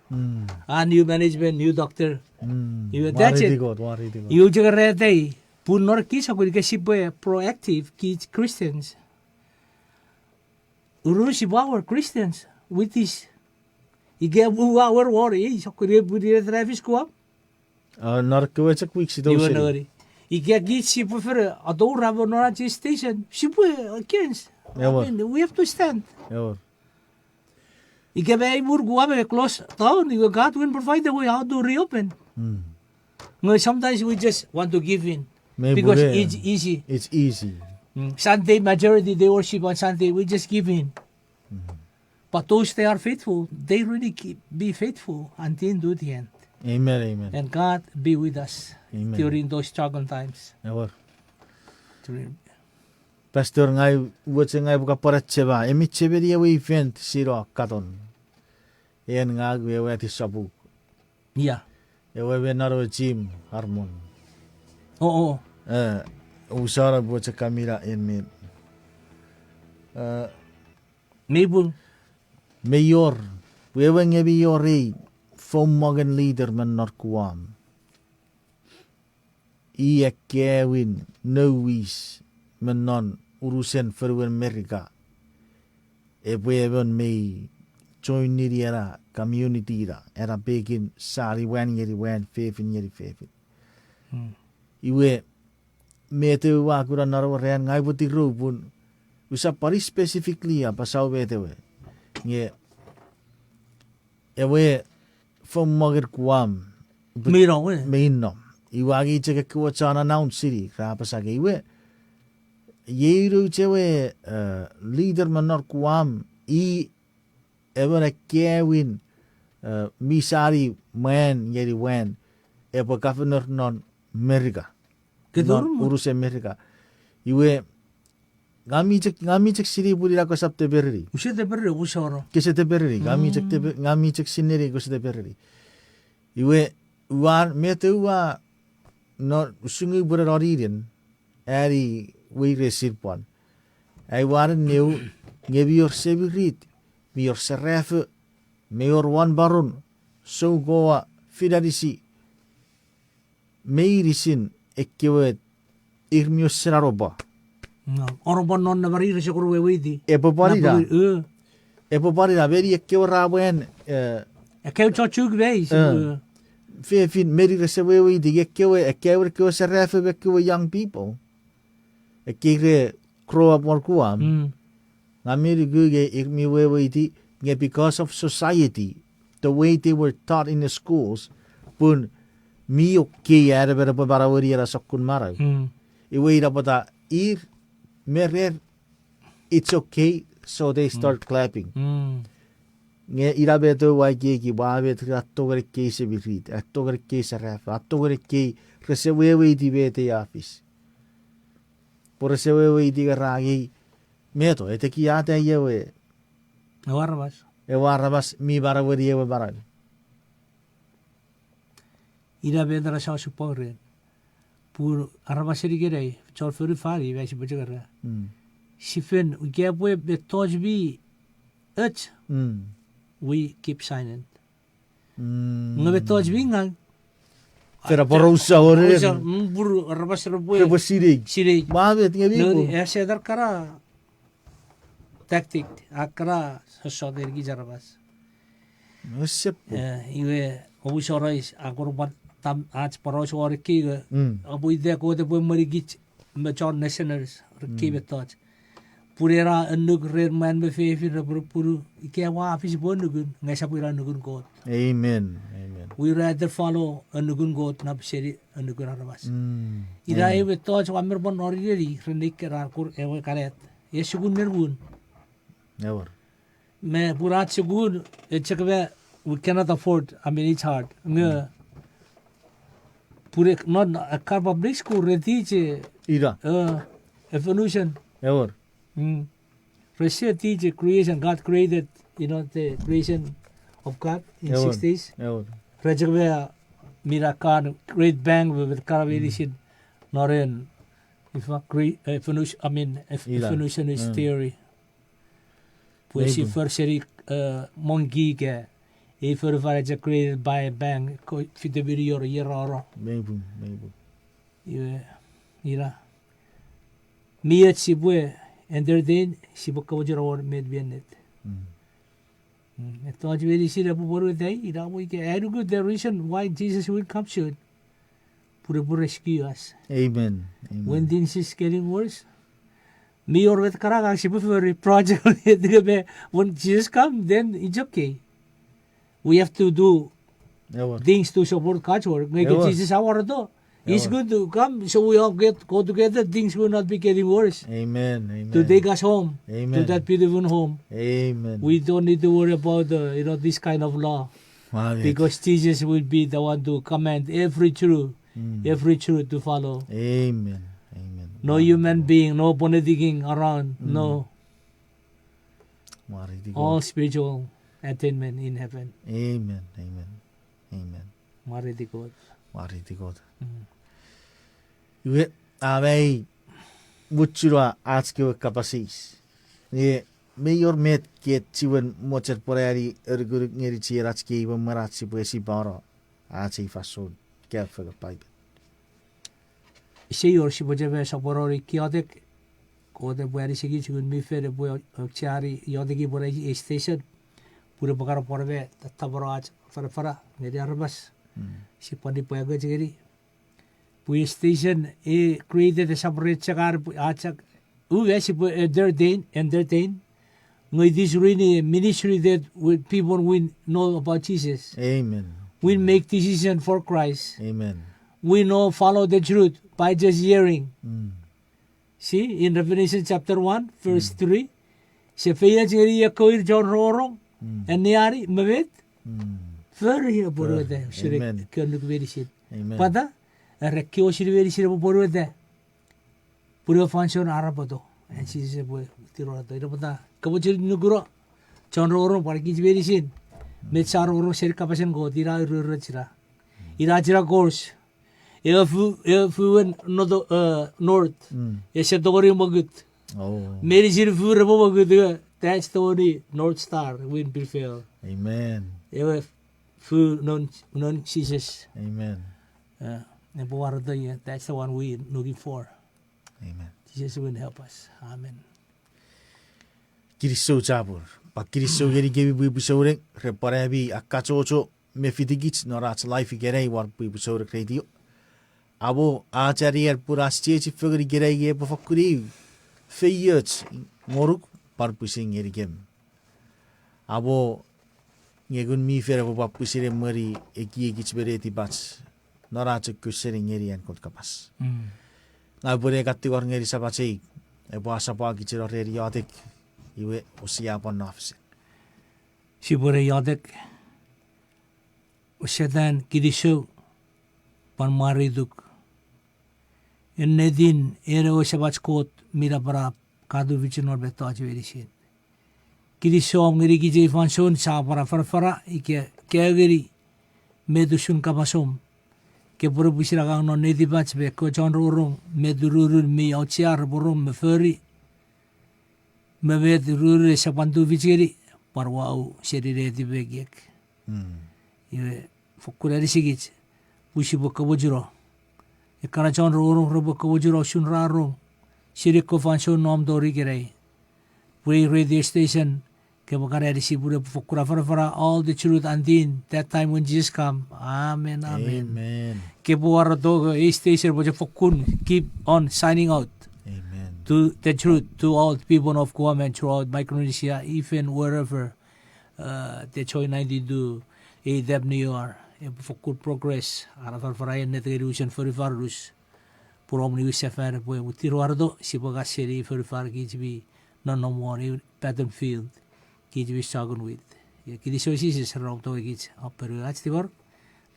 A new management, new doctor. Iwe that's it. Iwe chok era tei, pun non kich sokkun ika sipwe proactive kich Christians. Ururu sipwe aware Christians with this. Ika pwe aware wor, ei, sokkun e pwini e traffic kuam. A, non kewe chok week sito seni. Ika kich sipwe fere, atou ra mo non ach station, sipwe against. I mean, we have to stand. Ika me imur kuam e close down, iwe God will provide a way how to reopen. Nge sometimes we just want to give in. Because it's easy. It's easy. Sunday majority, they worship on Sunday, we just give in. But those they are faithful, they really keep, be faithful until to the end. Amen, amen. And God be with us during those struggle times. Ewer. Pastor, ngang mochen ngang upwe kapasen achema, emi chemeni ewe event sino katon. En ngang ewe atisapuk. Ewe me non ewe gym, Harmon. O, o. E, Usana pwe chok kamina en me. Eh, Mei pung. Mei wor, wewe nge mei wor ei fommongen leader me non Guam. I ekkewin nouwis me non unusen fonuen Merika. Epwe emon mei join-ini ena community ina, ena pekin sani mwan ngeni mwan, fefin ngeni fefin. Iwe, met ewe ua kuna non ewe ran ngang upwe tirou pun, usap pwan specifically apasa met ewe. Nge ewe fommongen Guam, mi nom, eh, mi nom. Iwe angei chok ekkewe chon announce-ini, ra apasa nge iwe, iei nouch ewe, eh, leader me non Guam, i emon ekkewin, eh, mi sani mwan ngeni mwan, epwe governor non Merika. Non unusen Merika. Iwe, ngang mi chok, ngang mi chok sinei pun ina kosap tepereni. Use tepereni, use oro. Kese tepereni, ngang mi chok tepe-, ngang mi chok sinei kose tepereni. Iwe, ua, met ewe ua, no, usun nge upwene noninen, ani weiresin pwan. Ai ua neneu, nge mi wor semirit, mi wor serafo, mi wor wanporon, soukoa, finanisi, meinisin ekkewe ir mi wesen aropa. Aropa non na mari rese kon weweiti. Epwe pwan ina. Epwe pwan ina, meni ekkewe ra mwan, eh, ekkewe chochuk mei, fefin meni rese weweiti, ekkewe, ekkewe, ekkewe serafo me ekkewe young people. Ekkei re grow up won Guam. Ngang mi nuku nge ir mi weweiti, nge because of society, the way they were taught in the schools, pun mi okay an emon epwe manaueni ena sokkun manau. Iwe ina pwata ir me rer, it's okay, so they start clapping. Nge ina met ewe ua ekieki, ua met ra tongeni ekkei semirit, a tongeni ekkei serafo, a tongeni ekkei rese weweiti met ei a fis. Pwe rese weweiti nge ra angei, met o, etekiata ewe, ewe aramas, ewe aramas mi manaueni ewe manau. Ina met ra sa osupwang ren. Pun aramas ikenai, chon fonufan, iwe sipwe chok era, sifen, ika pwe mettoch mi och, we keep silent. Nge mettoch mi ngaw, fen aporausa won, pun aramas repwe, repwe sinei, sinei. Ua met nge mi pung. Ese tar kana tactic, a kana sossot ngenikich aramas. Iwe, omusano is, a kon pwan tam ach poraus won ekkei, apwe ita Kot epwe emwenikich me chon listeners, ekkei mettoch. Pun ena annuk ren mwan me fefin repwe pupunu, ika ua fis pwe annukun, nge esap ina annukun Kot. Amen. Amen. We rather follow annukun Kot nap seni annukun aramas. Ina ewe mettoch ua men pwan nori neni ren nei keran kur ewe kanet. E sukun nen wun. Me pun ach sukun, e chok me, we cannot afford, I mean, it's hard. Nge pun non ekkan public school re teach, ina, evolution. Rese teach creation, God created, you know, the creation of God in six days. Re chok me, mi na kan great bang, me, me kan meinisin, noren, ifa, cre-, evolution, I mean, evolutionist theory. Pwe si first seni, monkey ika, ei fonufan a chok created by a bang, ko fite minion ier a oro. Iwe, ina. Mi och sipwe entertain, sipwe kamochuno won met mi ennet. Mettoch meinisin epwe pwonueta, ina pwe ika, ai nuku the reason why Jesus will come soon. Pun epwe rescue us. Amen. When things is getting worse, mi wor met kana ngang sipwe fori project, when Jesus come, then it's okay. We have to do things to support God's work. Nge ika Jesus a wareto, he's going to come, so we all get, go together, things will not be getting worse. To take us home, to that beautiful home. We don't need to worry about, uh, you know, this kind of law. Because Jesus will be the one to command every truth, every truth to follow. No human being, no politicking around, no. All spiritual attainment in heaven. Amen. Mwareiti Kot. Iwe, a mei muchuna ach kewe kapas eis. Nge mei wor met ke chiwen mochen pwarani anukunuk ngeni chienach kei me mwen ach sipwe esipano ach ei fansoun kaeo fengen Paipen. Sei wor, sipwe chok sopweno ne iotek. Kot epwe anisikich, Ngun mi Fel epwe o-, ochani iotek ipwe ne ei station. Pun epwe kan pwan me tatamano ach afanafana ngeni aramas. Sipwe nipwakoch ngeni. Pwe station e created e separate chok ar pwe a chok, u, e sipwe entertain, entertain. Nge it is really a ministry that with people will know about Jesus. Amen. Will make decision for Christ. Amen. We know, follow the truth by just hearing. See, in Revelation chapter one, verse three, se feioch ngeni ekkewe ir chon rongorong, anneani, me met, fori, apwonueta, sure, amen, kennuk meinisin. Amen. Pwata, are ekkewe osini meinisin epwe pwonueta. Pun ewe fansoun arapoto, an Jises epwe tirorato. Ina pwata, kamochun nukuno, chon rongorong pwan kich meinisin, met sa rongorong seni kapasen Kot, ina ururoch ina. Ina ach ina course. Ewe fu-, ewe fuen noto-, eh, north. Ese tongeni mokut. Meinisin fu repwe mokut, eh, that's the only North Star will prevail. Amen. Ewe fu non, non Jises. Amen. Eh, epwe wareto ie, that's the one we looking for. Amen. Jesus will help us. Amen. Kinisou chapur. Pwan kinisou ngenikemi pwipwi souneng, ren pwan ami akkachocho me fitikich non ach live ikenai won pwipwi souneng radio. Amo ach anean pun ach chiechi fengen ikenai nge epwe fokkun eu feioch ngonuk pwan pwisin ngenikem. Amo nge Ngun mi Fel epwe pwan pwisin emweni ekiekich me netipach non ach ausening ngeni an Kot kapas. Ngang upwe ne kan tingor ngeni Samach ei epwe asapwakich non ren iotek, iwe osia pwan nofesen. Sipwe ne iotek. O Setan, kinisou pwan mwarituk. Ennetin en ewe Samach Kot mi napanap, ka tufichin non mettoch meinisin. Kinisou ngenikich ei fansoun sa pwan afanafana ika kaeo ngeni met usun kapasom. Kopwe pwisin angang non netipach me ekkewe chon rongorong met ururun mi auchea repwe rong me fori. Me met ururun ese pwan tufich ngeni, pwan wau seni netip me ekiek. Iwe, fokkun anisikich, pwe sipwe kamochuno. Ekkana chon rongorong repwe kamochuno usun ra rong seni ekkewe fansoun nom tori ikenai. Pwe ei radio station, kopwe kan anisi pwe epwe fokkun afanafana all the truth until that time when Jesus come. Amen, amen. Kopwe wareto, ei station epwe chok fokkun keep on shining out to the truth to all the people of Guam and throughout Micronesia, even wherever, uh, the Joy ninety-two A W R epwe fokkun progress, an afanafana ennet ngeni unusen fonufan unus. Pun om niwin sefan epwe muttir wareto, sipwe ngas seni fonufan kich mi nonnom won ei battlefield, kich mi sokkun wit. Iwe kinisou Jises ren om tongei kich, a ponu ach tingor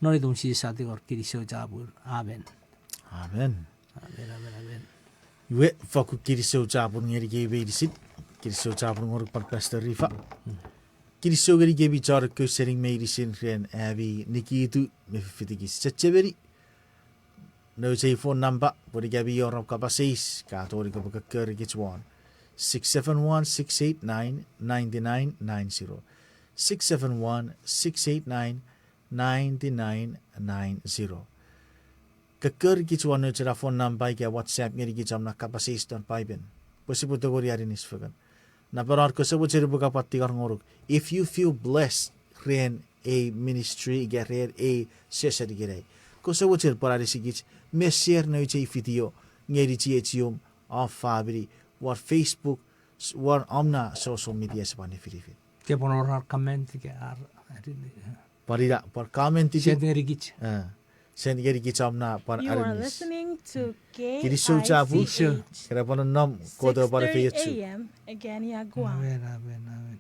non itom Jises a tingor, kinisou chapur. Amen. Amen. Amen, amen, amen. Iwe, fokkun kinisou chapur ngenikemi meinisin. Kinisou chapur ngonuk pwan Pastor Rifa. Kinisou ngenikemi chon ausening meinisin ren ami nikitu me fifitikich. Chechemeni nouch ei phone number, pwe ika mi wor om kapas eis, ka tongeni kopwe kokkori kich won six seven one, six eight nine, nine nine nine zero. Six seven one, six eight nine, nine nine nine zero. Kokkori kich won nouch ena phone number ika WhatsApp ngenikich om na kapas eis non Paipen, pwe sipwe tongeni aninis fengen. Napanapen kose mochen upwe kan pwan tingor ngonuk, if you feel blessed ren ei ministry ika ren ei session ikenai, kose mochen pwan anisikich me share nouch ei video ngeni chiechiom, om famini, won Facebook, won om na social media sipwe nifinifin. Kopwe wor ar comment ika ar, pwan ina, pwan comment ika send ngenikich. Send ngenikich om na pwan aninis. Kinisou chapur. Kena pwan nonnom, Kot epwe pwan efeiochu. Amen, amen, amen.